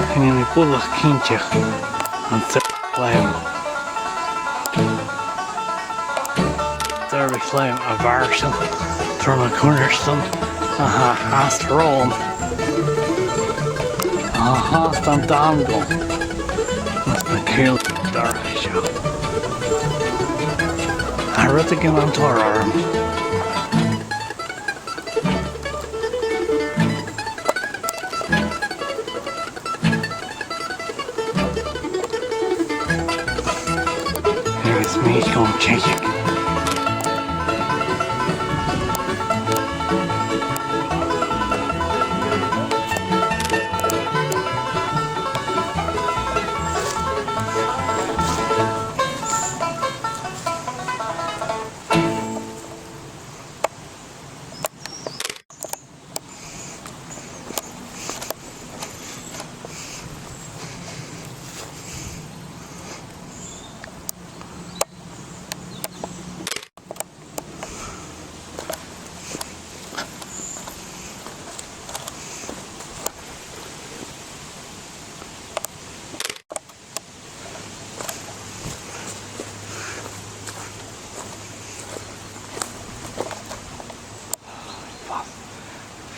chan eil mi buileach cinnteach an t-, leum. Dìreach leum a' mhàrsail tro na cunnartan a tha fhathast romham. A tha fhathast an dàn dhomh. Anns na ceanglaichean dorcha seo. Tha rudeigin an tòir orm. Agus mi a' coimhead.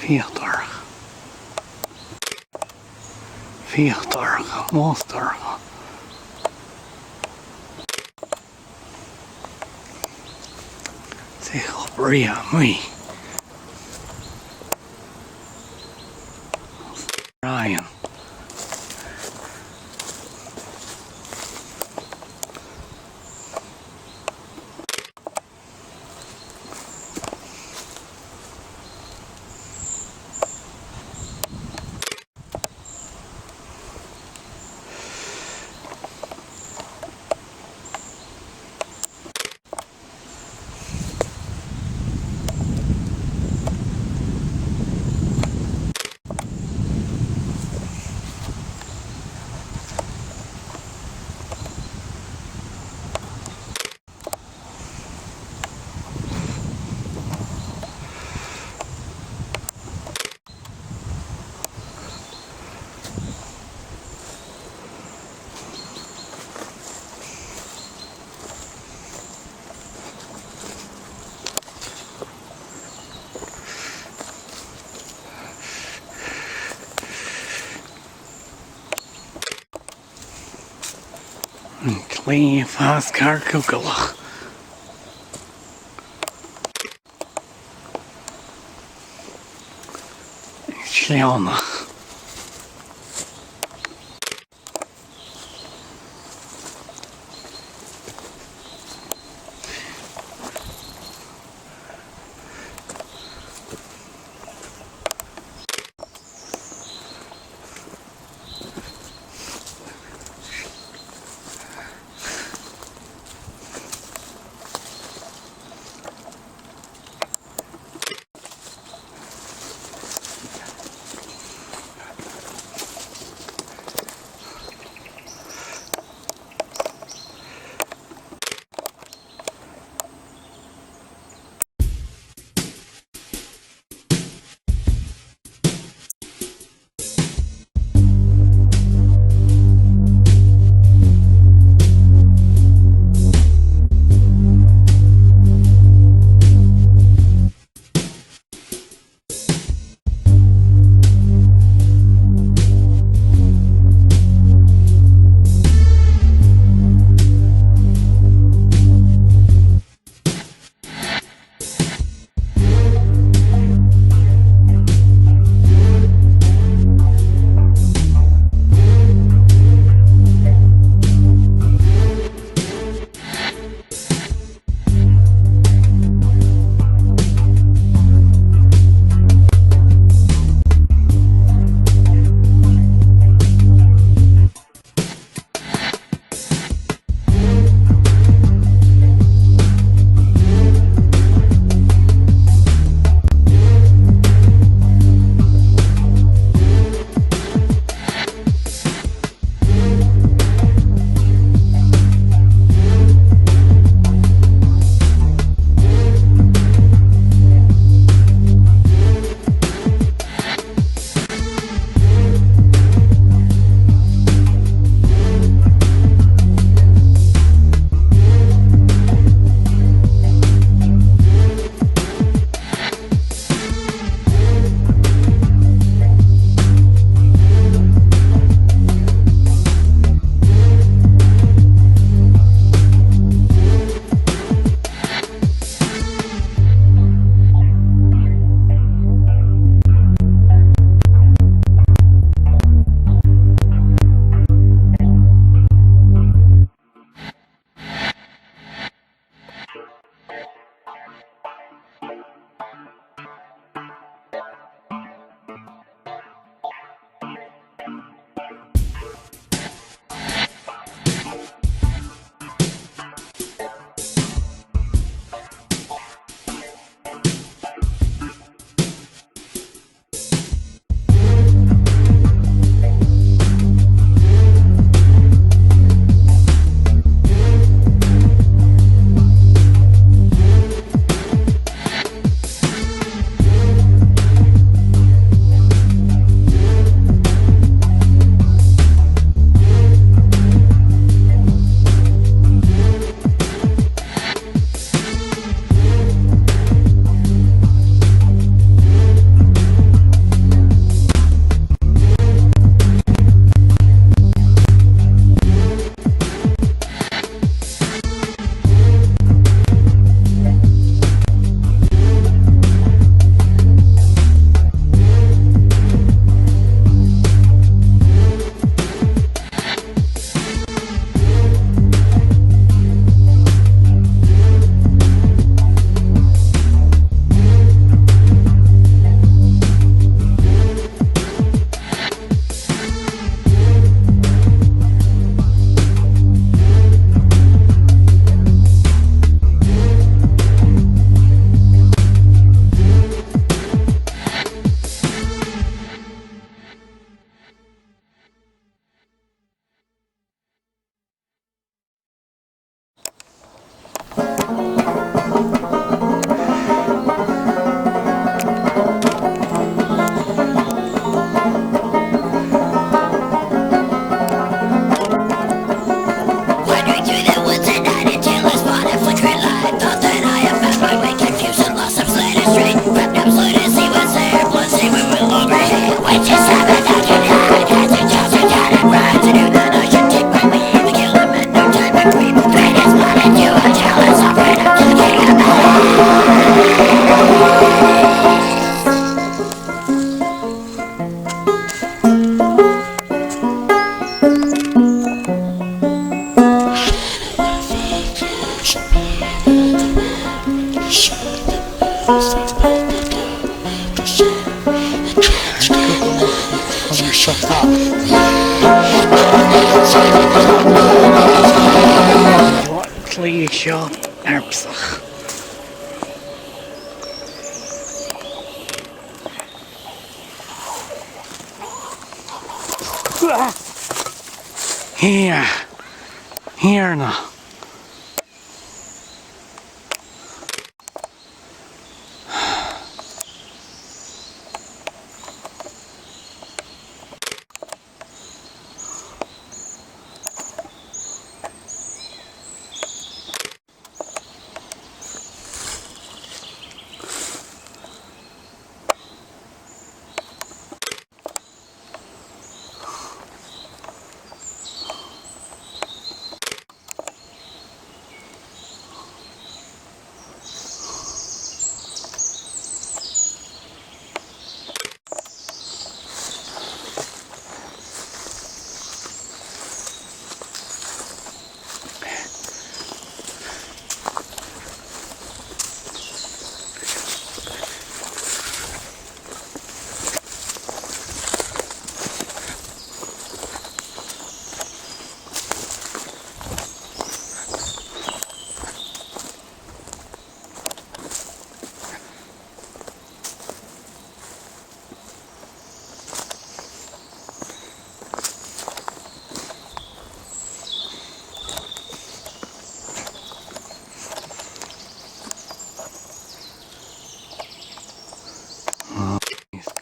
Feuch dorcha. Feuch dorcha, mòr dorcha. 'S e cho brèagha a-muigh. Ryan. An clèith a' fàs car cugallach. Sleamhnach. Clì seo earbsach. Here. Here now.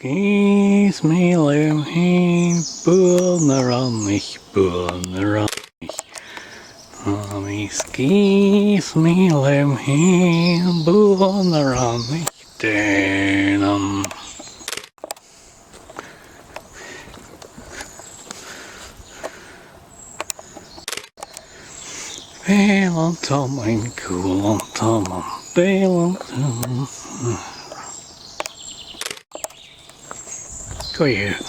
Sgìth 's mi leam fhìn, buail na rannaich, buail na rannaich. Tha mi sgìth 's mi leam fhìn, buail na rannaich, dèan am. Bèil an t-amain, cùl an t-amain, bèil an t-amain. Go ahead.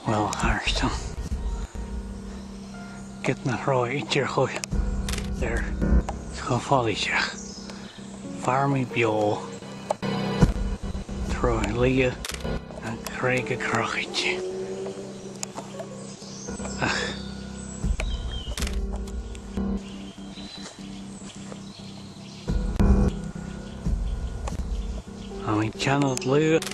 Uill, a chàirdean. Ged nach robh idir cho, air, cho follaiseach, far mi beò tro shlighe na creige crochaite. Ach. Tha mi a' dèanamh luath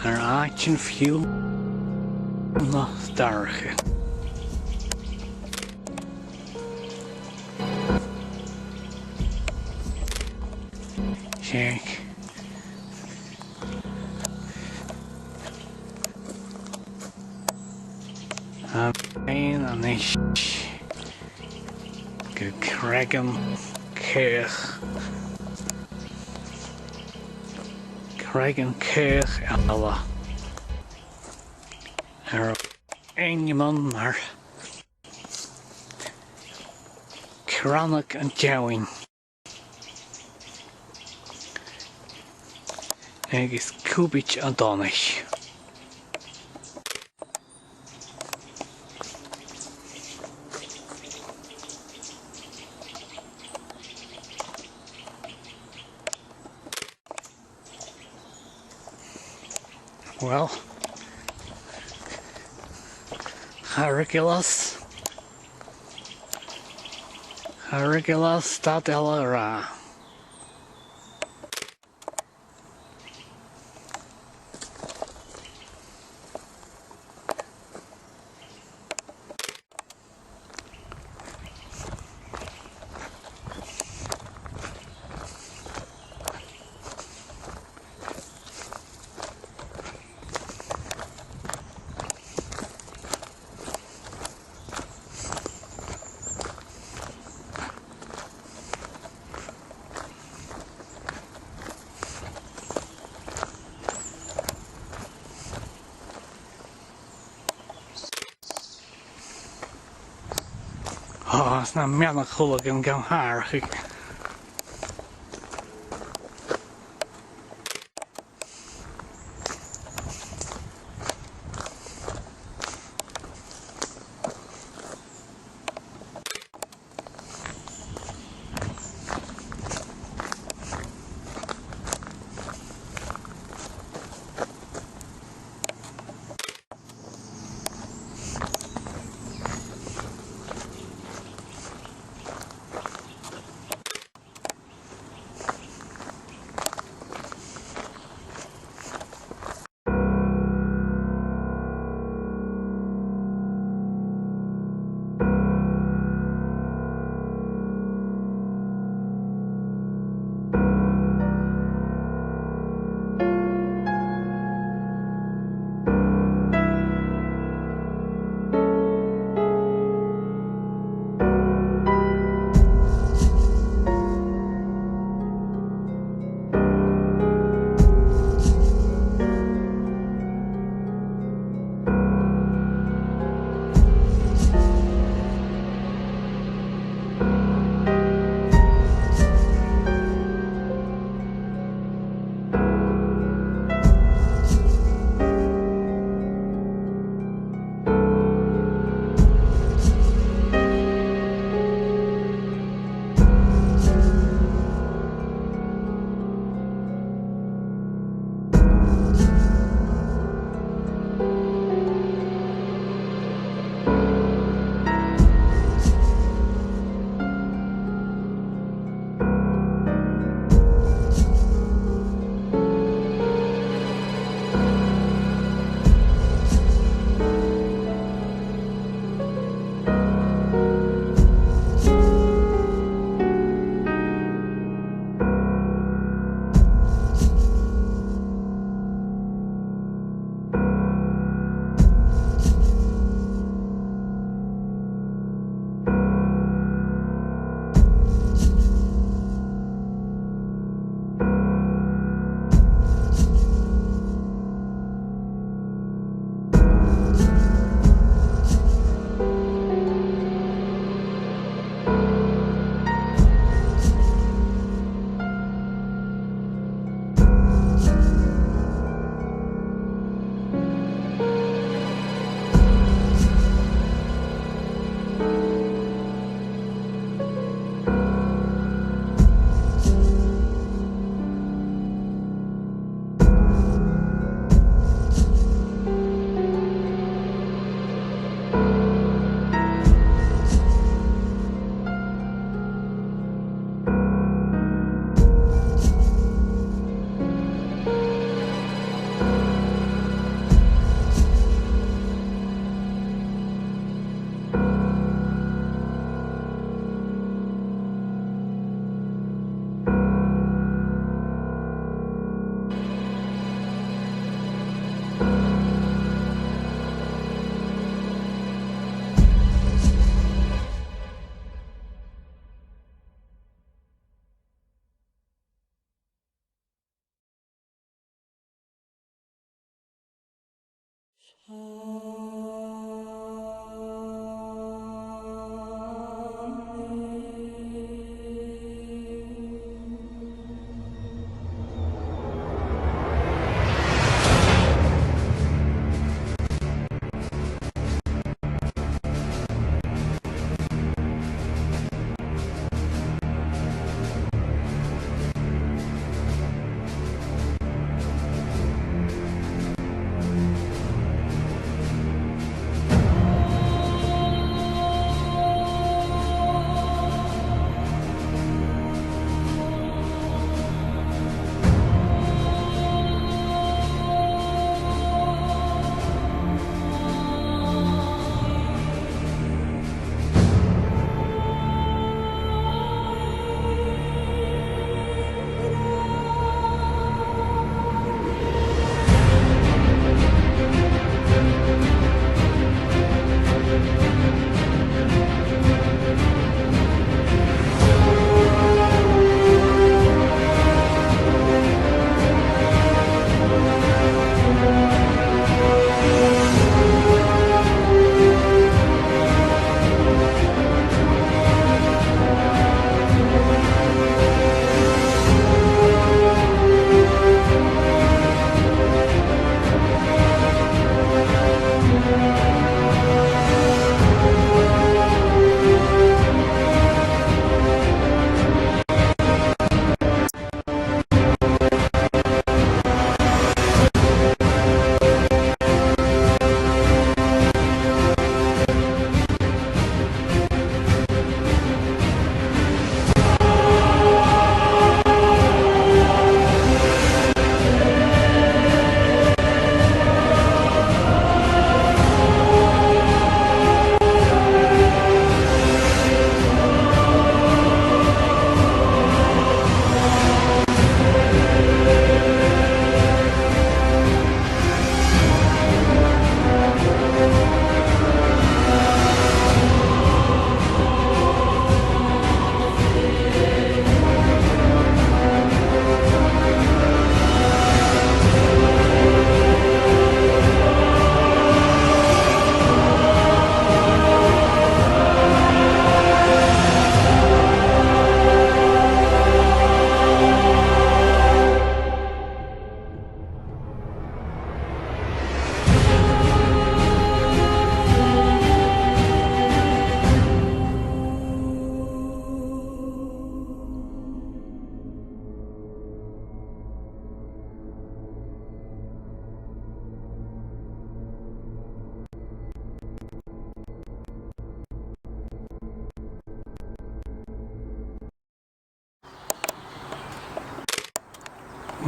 air àitean fiù 's na dorcha. 'S e. Tha mi a-nis gu Creag an Caoch. Creag an Caoch eile. Air ainm mar Crannag an Deamhain. Agus Cùbaid an Donnais. Well, cha robh eòlas, cha robh eòlas dad eile a ràdh. Ò, 's na meanbh-chuileagan gam tharraing.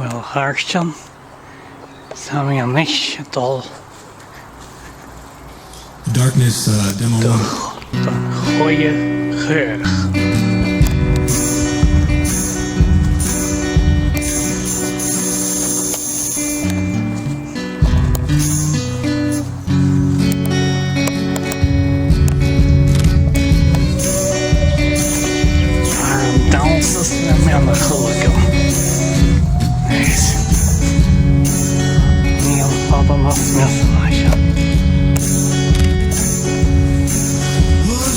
Uill, a chàirdean, 's tha mi a-nis a' dol. Darkness, uh, demo. Don, don choille chaoch. An dannsa sna meanbh-chluichean. Nice. Nì mi fada nas miosa na seo. Uill,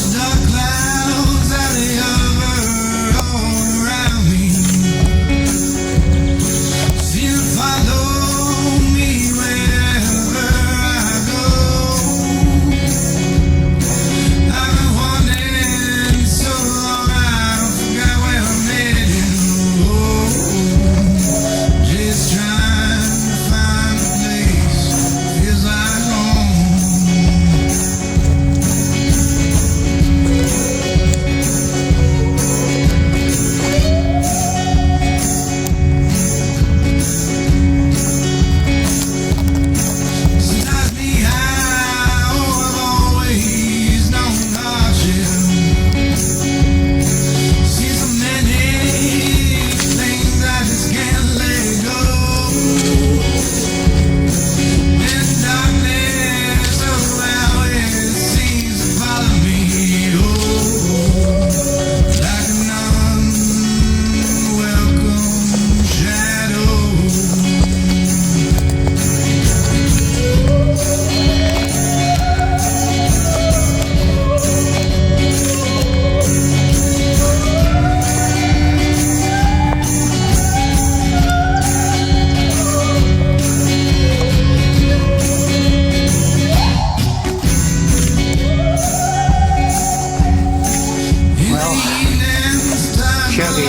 seo e,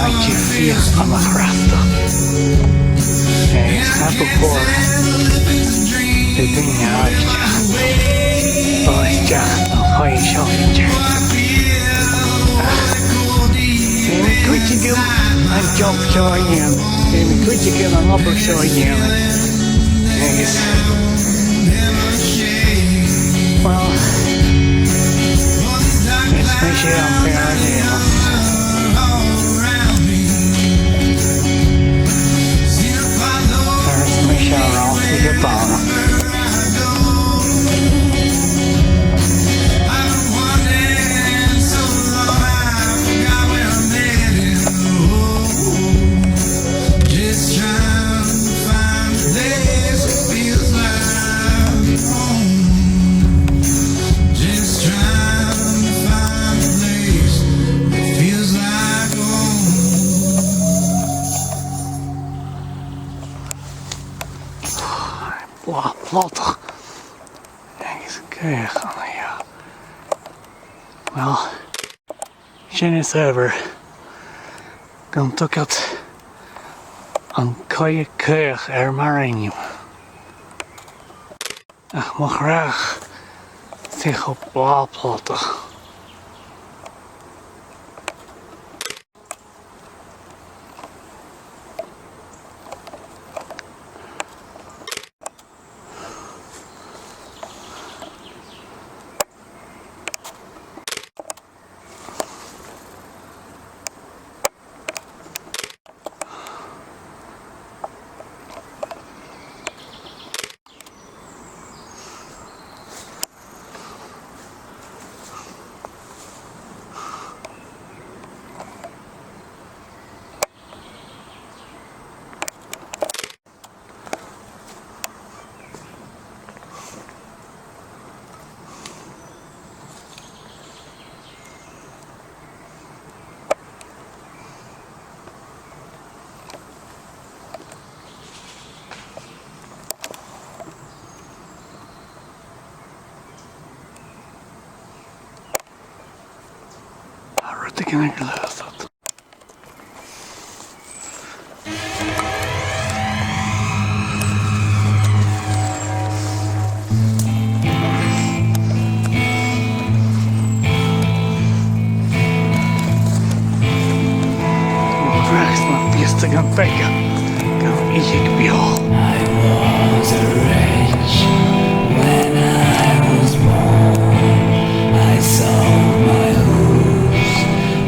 àite fìor chumhachdach. Eh, is chan eil fhios agam dè an t-àite a tha a-steach an choille seo idir. Ach feumaidh mi cuideigin an job seo a dhèanamh. Feumaidh mi cuideigin an obair seo a dhèanamh. Agus, well, is mise am fear a dh'fheumas. Agus mise a' ràdh gu bheil. Just trying to find a place that feels like home. Just trying to find a place that feels like home. Blàth plotach. Agus caoch an-seo. Well, sin as adhbhar gun tug iad an coille caoch air mar ainm. Ach mo chreach, 's e cho blàth plotach. Tha rudeigin aig a' ghlasadh. Mo chreach, 's na biastagan beaga Music be all. I was a wretch when I was born. I sold my hooves,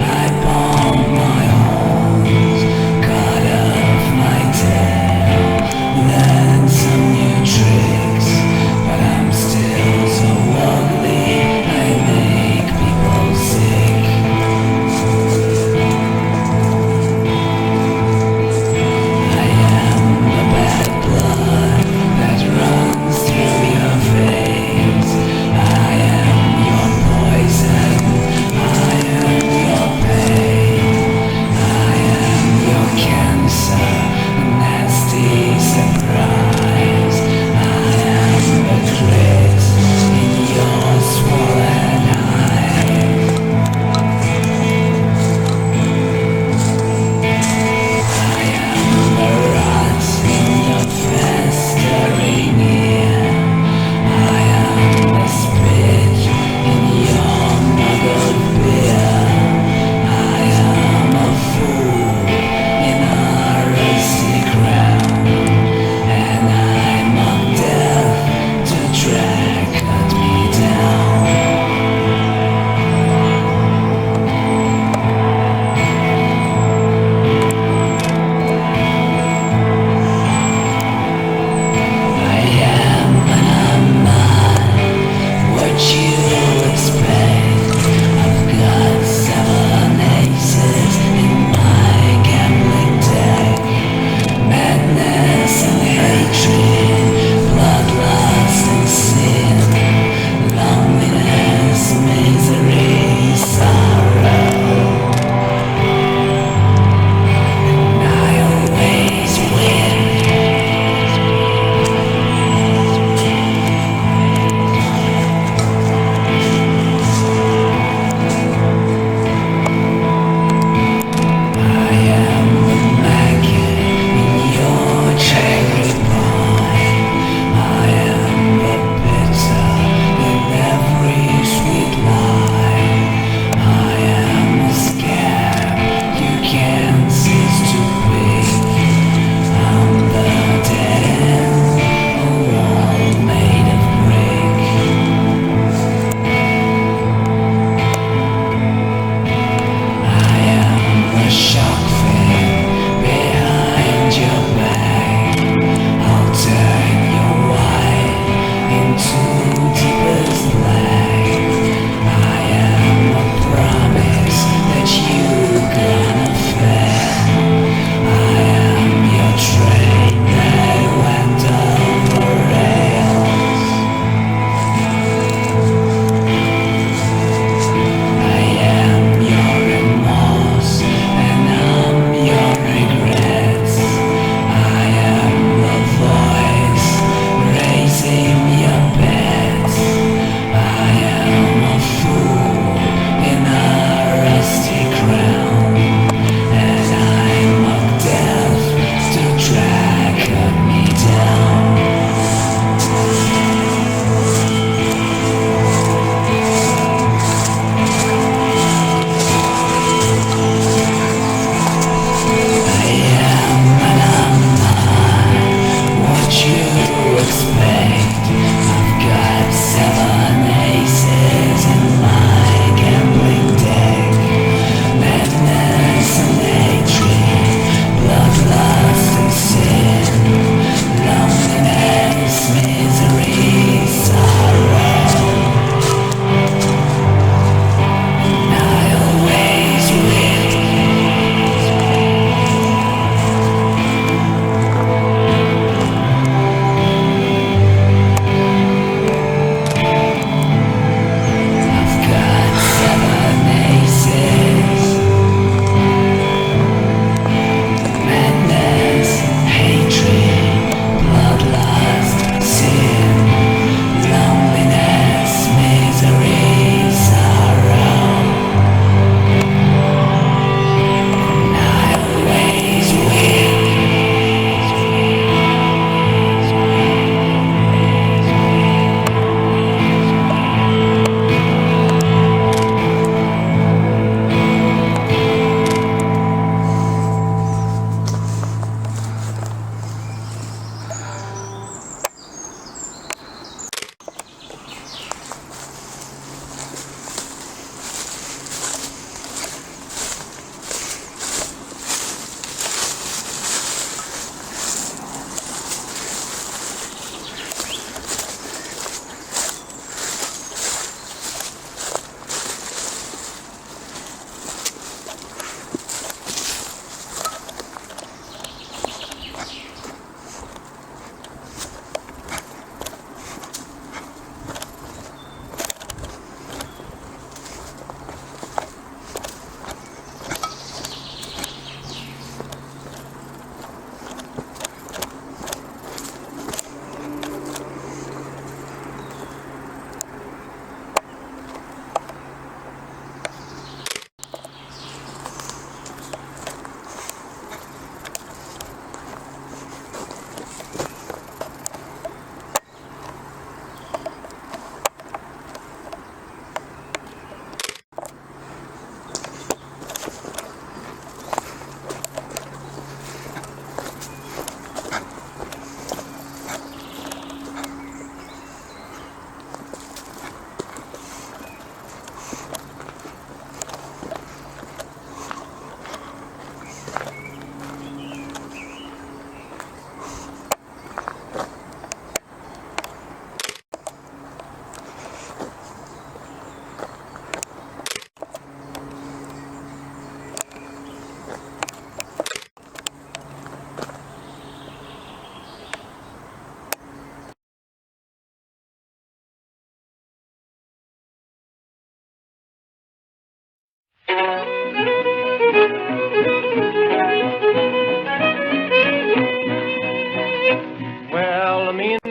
I pawned my horns, cut off my tail, learned some new tricks, but I'm still so ugly, I make people sick. I am the bad blood that runs through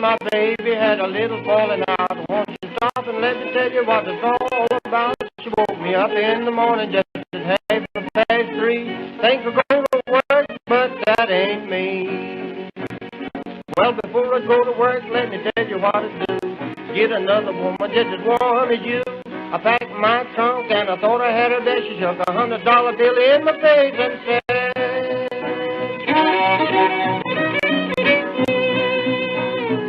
my baby had a little falling out. Won't you stop and let me tell you what it's all about? She woke me up in the morning just at half past three. Thanks for going to work, but that ain't me. Well, before I go to work, let me tell you what I do. Get another woman just as warm as you. I packed my trunk and I thought I had her there. She shook a hundred dollar bill in my face and said,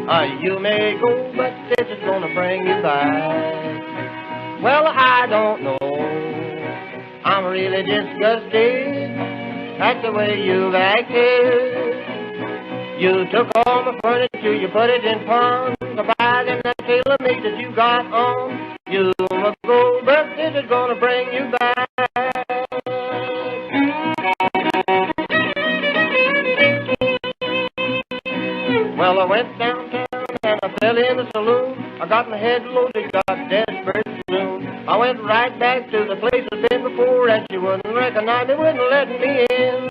"Ah, you may go, but this is gonna bring you back." Well, I don't know. I'm really disgusted at the way you've acted. You took all my furniture, you put it in pawn to buy them that tailor made that you got on. You may go, but this is gonna bring you back. Well, I went downtown and I fell in the saloon. I got my head loaded, got desperate soon. I went right back to the place I'd been before, and she wouldn't recognize me, wouldn't let me in.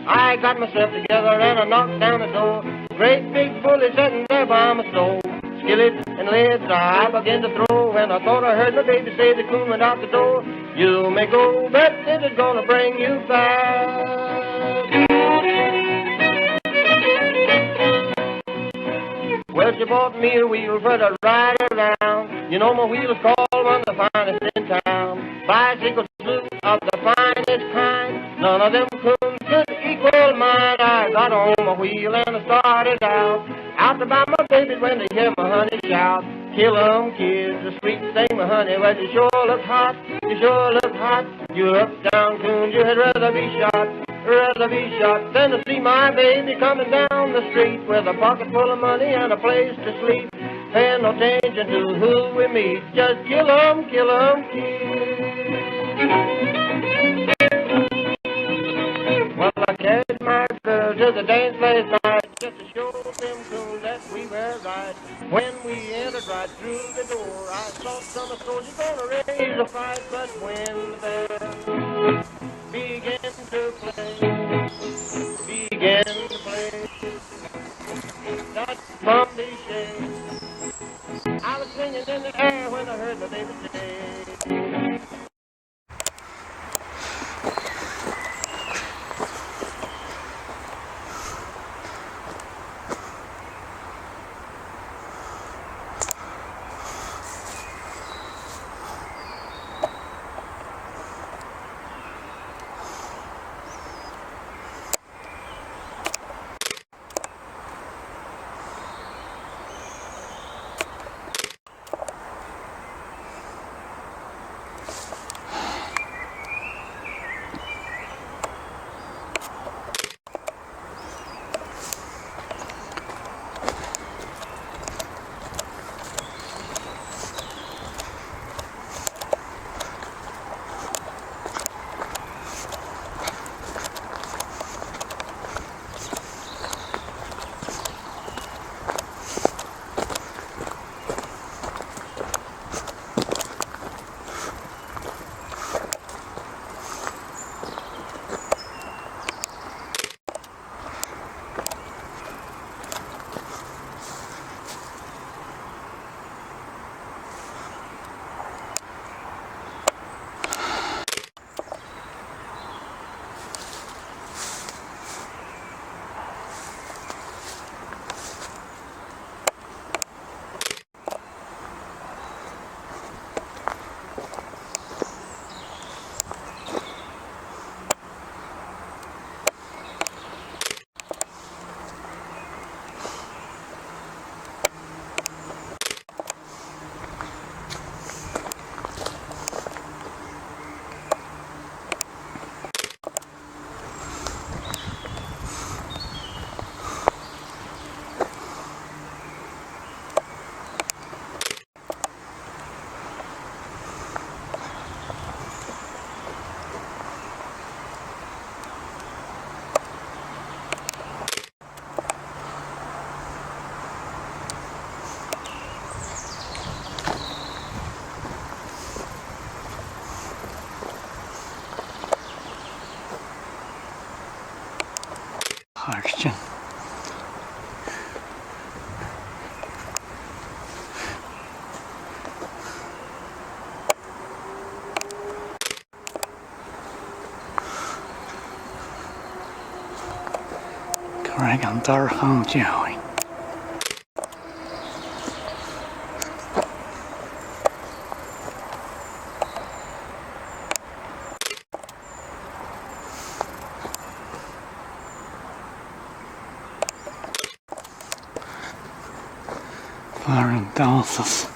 I got myself together and I knocked down the door. Great big bully sitting there by my stove. Skillets and lids I began to throw, and I thought I heard my baby say the coon went out the door. You may go, but this is gonna bring you back. Well, she bought me a wheel for to ride around. You know my wheel is called one of the finest in town. Bicycles flew of the finest kind. None of them coons could equal mine. I got on my wheel and I started out. Out to buy my babies when they hear my honey shout. Kill 'em, kids, the sweet thing, my honey. Well, you sure look hot. You sure look hot. You uptown coon, you'd rather be shot, rather be shot than to see my baby coming down the street with a pocket full of money and a place to sleep. Paying no attention to who we meet, just kill 'em, kill 'em, kill. Well, I carried my girl to the dance last night just to show them coons that we were right. When we entered right through the door, I thought some soldiers gonna raise a fight, but when the band began to play, began to play, not from the shade. I was swinging in the air when I heard my baby say, Thar sin. Rinn an dorchan deamhain. Far an dannsa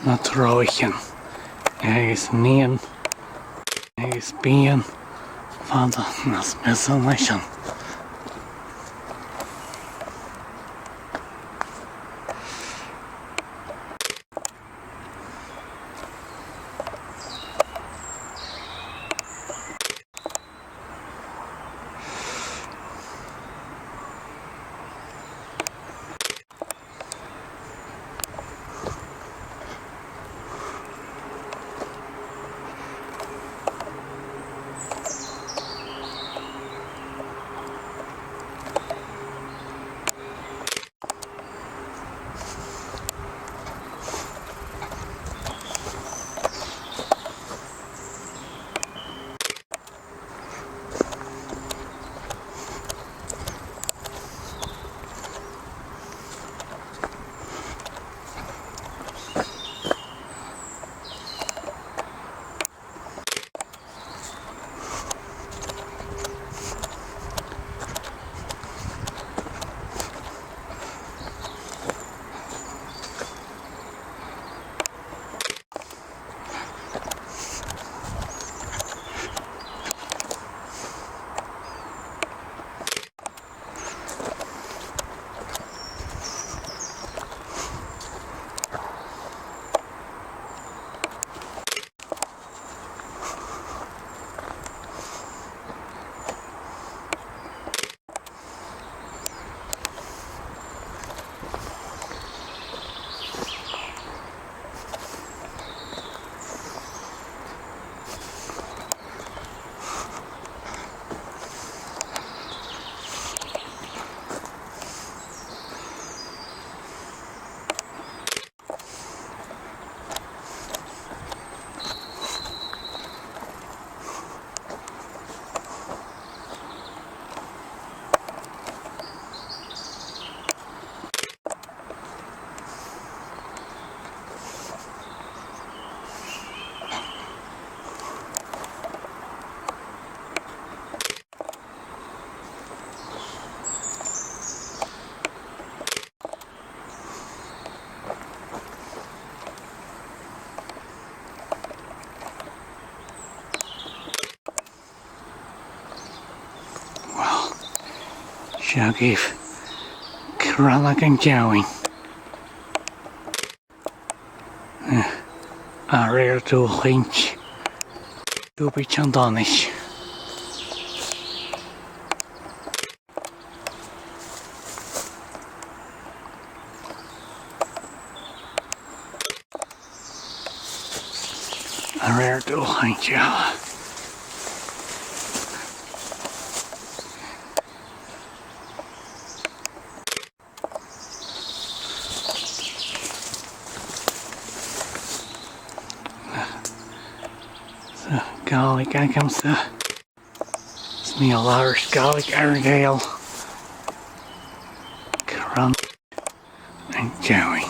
na tròichean, agus nighean, agus bian, fada nas miosa na sin. Uill, seo agaibh Crannag an Deamhain. Eh, a rèir dualchainnt, Dùbaid an Donais. A rèir dualchainnt eile. Sa Ghàidhlig agamsa, 's mi a' labhairt Gàidhlig Earra-Ghàidheal. Crann an Deamhain.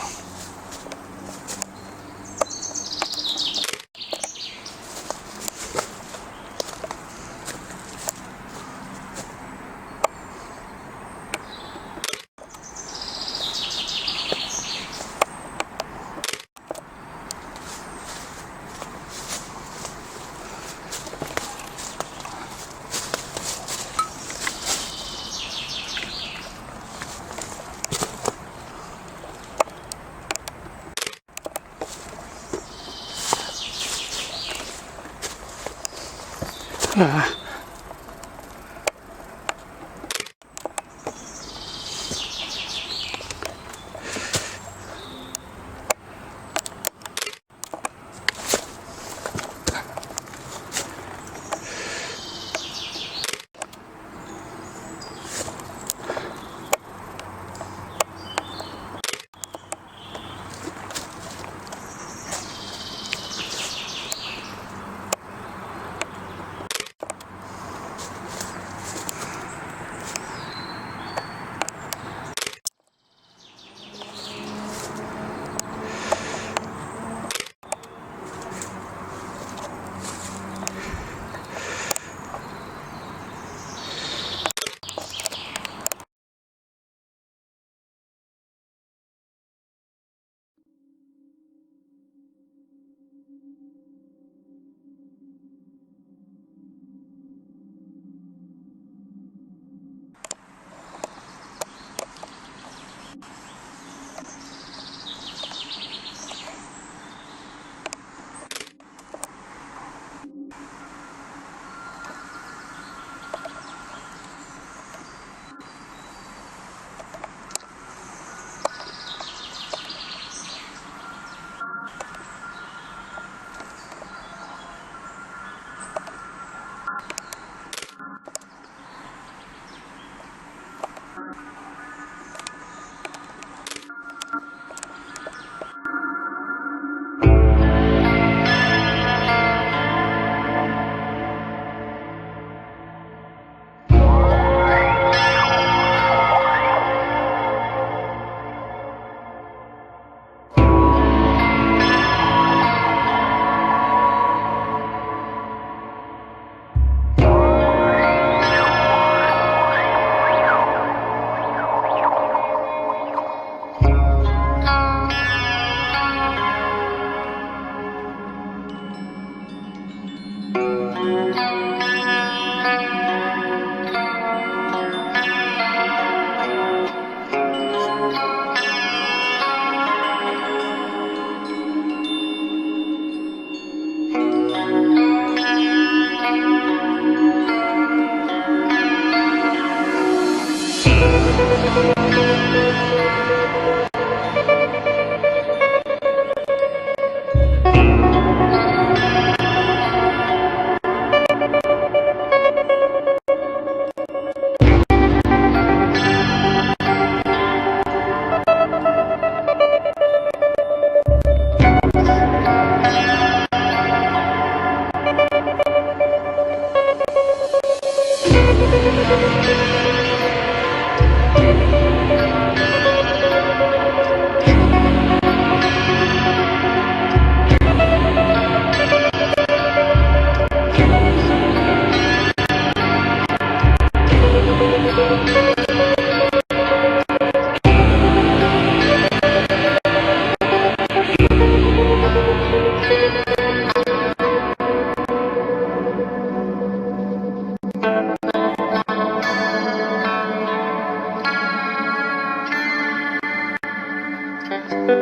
Ah. Uill,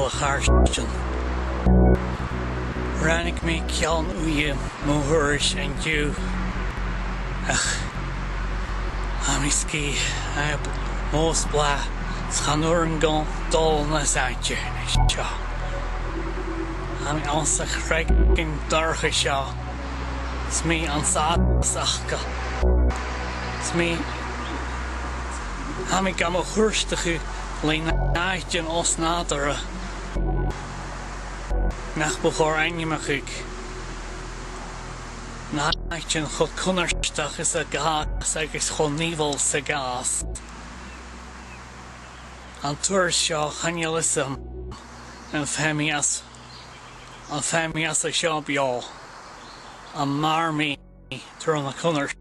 a chàirdean, ràinig mi ceann-uidhe mo thurais an-diugh. Ach tha mi sgìth, tha e mòr 's blàth, 's chan urrainn dhomh dol nas fhaide na seo. Tha mi anns a' chreagan dorcha seo, 's mi an sàs aca. 'S mi, tha mi gam chuairteachadh le nàimhdean os-nàdarra nach bu chòir ainmeachadh. Nàimhdean cho cunnartach 's a ghabhas agus cho nìomhail 's a ghabhas. An turas seo, chan eil fhios agam am faigh mi às, am faigh mi às a seo beò, am mair mi tron a' chunnart.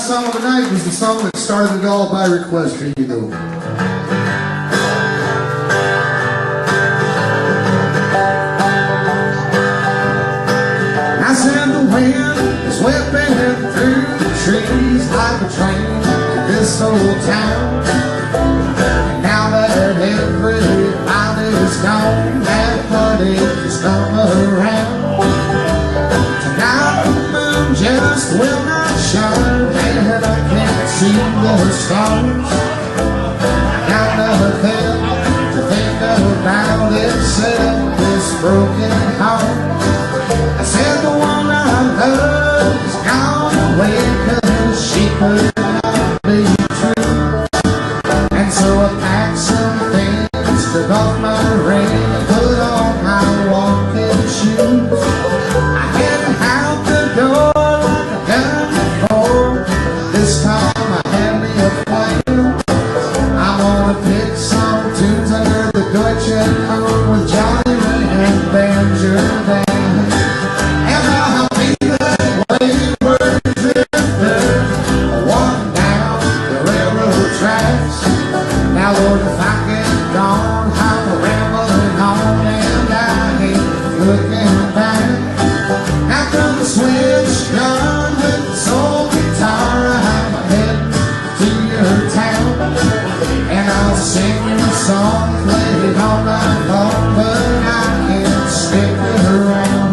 Song of the night was the song that started it all by request, you know. I said the wind is whipping through the trees like a train to this old town. And now that everybody's gone, that party has come around. Tonight the moon just will not shine, and I can't see the stars. Got nothing to think about except this broken heart. I said the one I love has gone away 'cause she could not be true. And so I packed some things, took off my ring, put on my walking shoes. I headed out the door like I've done before. This time I had me a plan. I'm gonna pick some tunes under the Deutsche Bahn with Johnny Ray and Banjo Band. And I'll be that wayward drifter, walking down the railroad tracks. Now, Lord, if I get gone, I'm rambling on and I ain't looking back. Now, from the switch yard with the soul guitar, I'm heading to your town. And I'll sing you a song, play it all night long, but I can't stick around.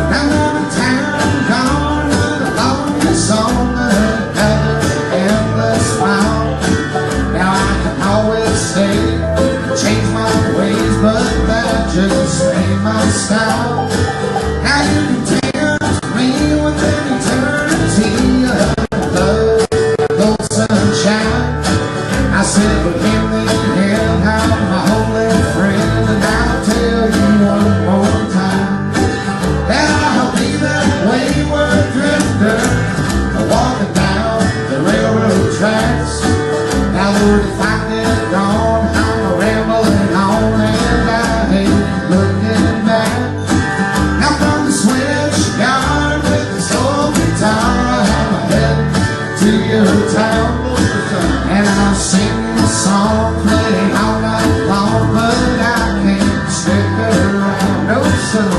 I'm out of town, gone on a long song, another endless mile. Now I can always say, change my ways, but that just ain't my style. Now you can tempt me with an eternity of love, no sunshine. I said, but in the end, I'm my only friend, and I'll tell you one more time that I'll be that wayward drifter, walking down the railroad tracks. Now, Lord, if I get gone, I'm a rambling on, and I ain't looking back. Now, from the switch yard with the soul guitar, I'm heading to your town, and I'll sing you a song, play all night long, but I can't stick around. No, sir.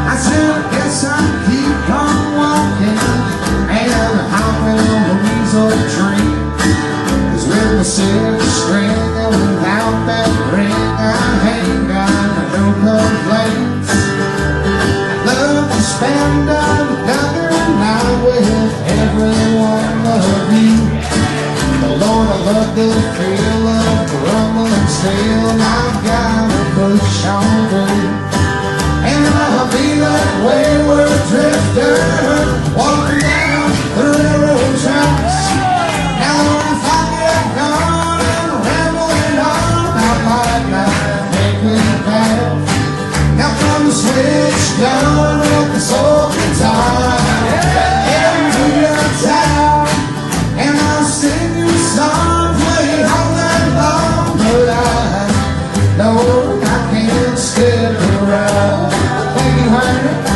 I said, I guess I'll keep on walking and hopping on the measles train. 'Cause with my six string and without that ring, I ain't got no complaints. I'd love to spend another night with every one of you. But Lord, I love the feel of the rumbling steel, and I've got to push on through. And I'll be that wayward drifter walking down the railroad tracks. Now, if I get gone and rambling on, I might not make it back. Now, from the switch down with the soul guitar, heading to your town, and I'll sing you a song, play all night long, but I know I can't stick around. Thank you, Heinrich.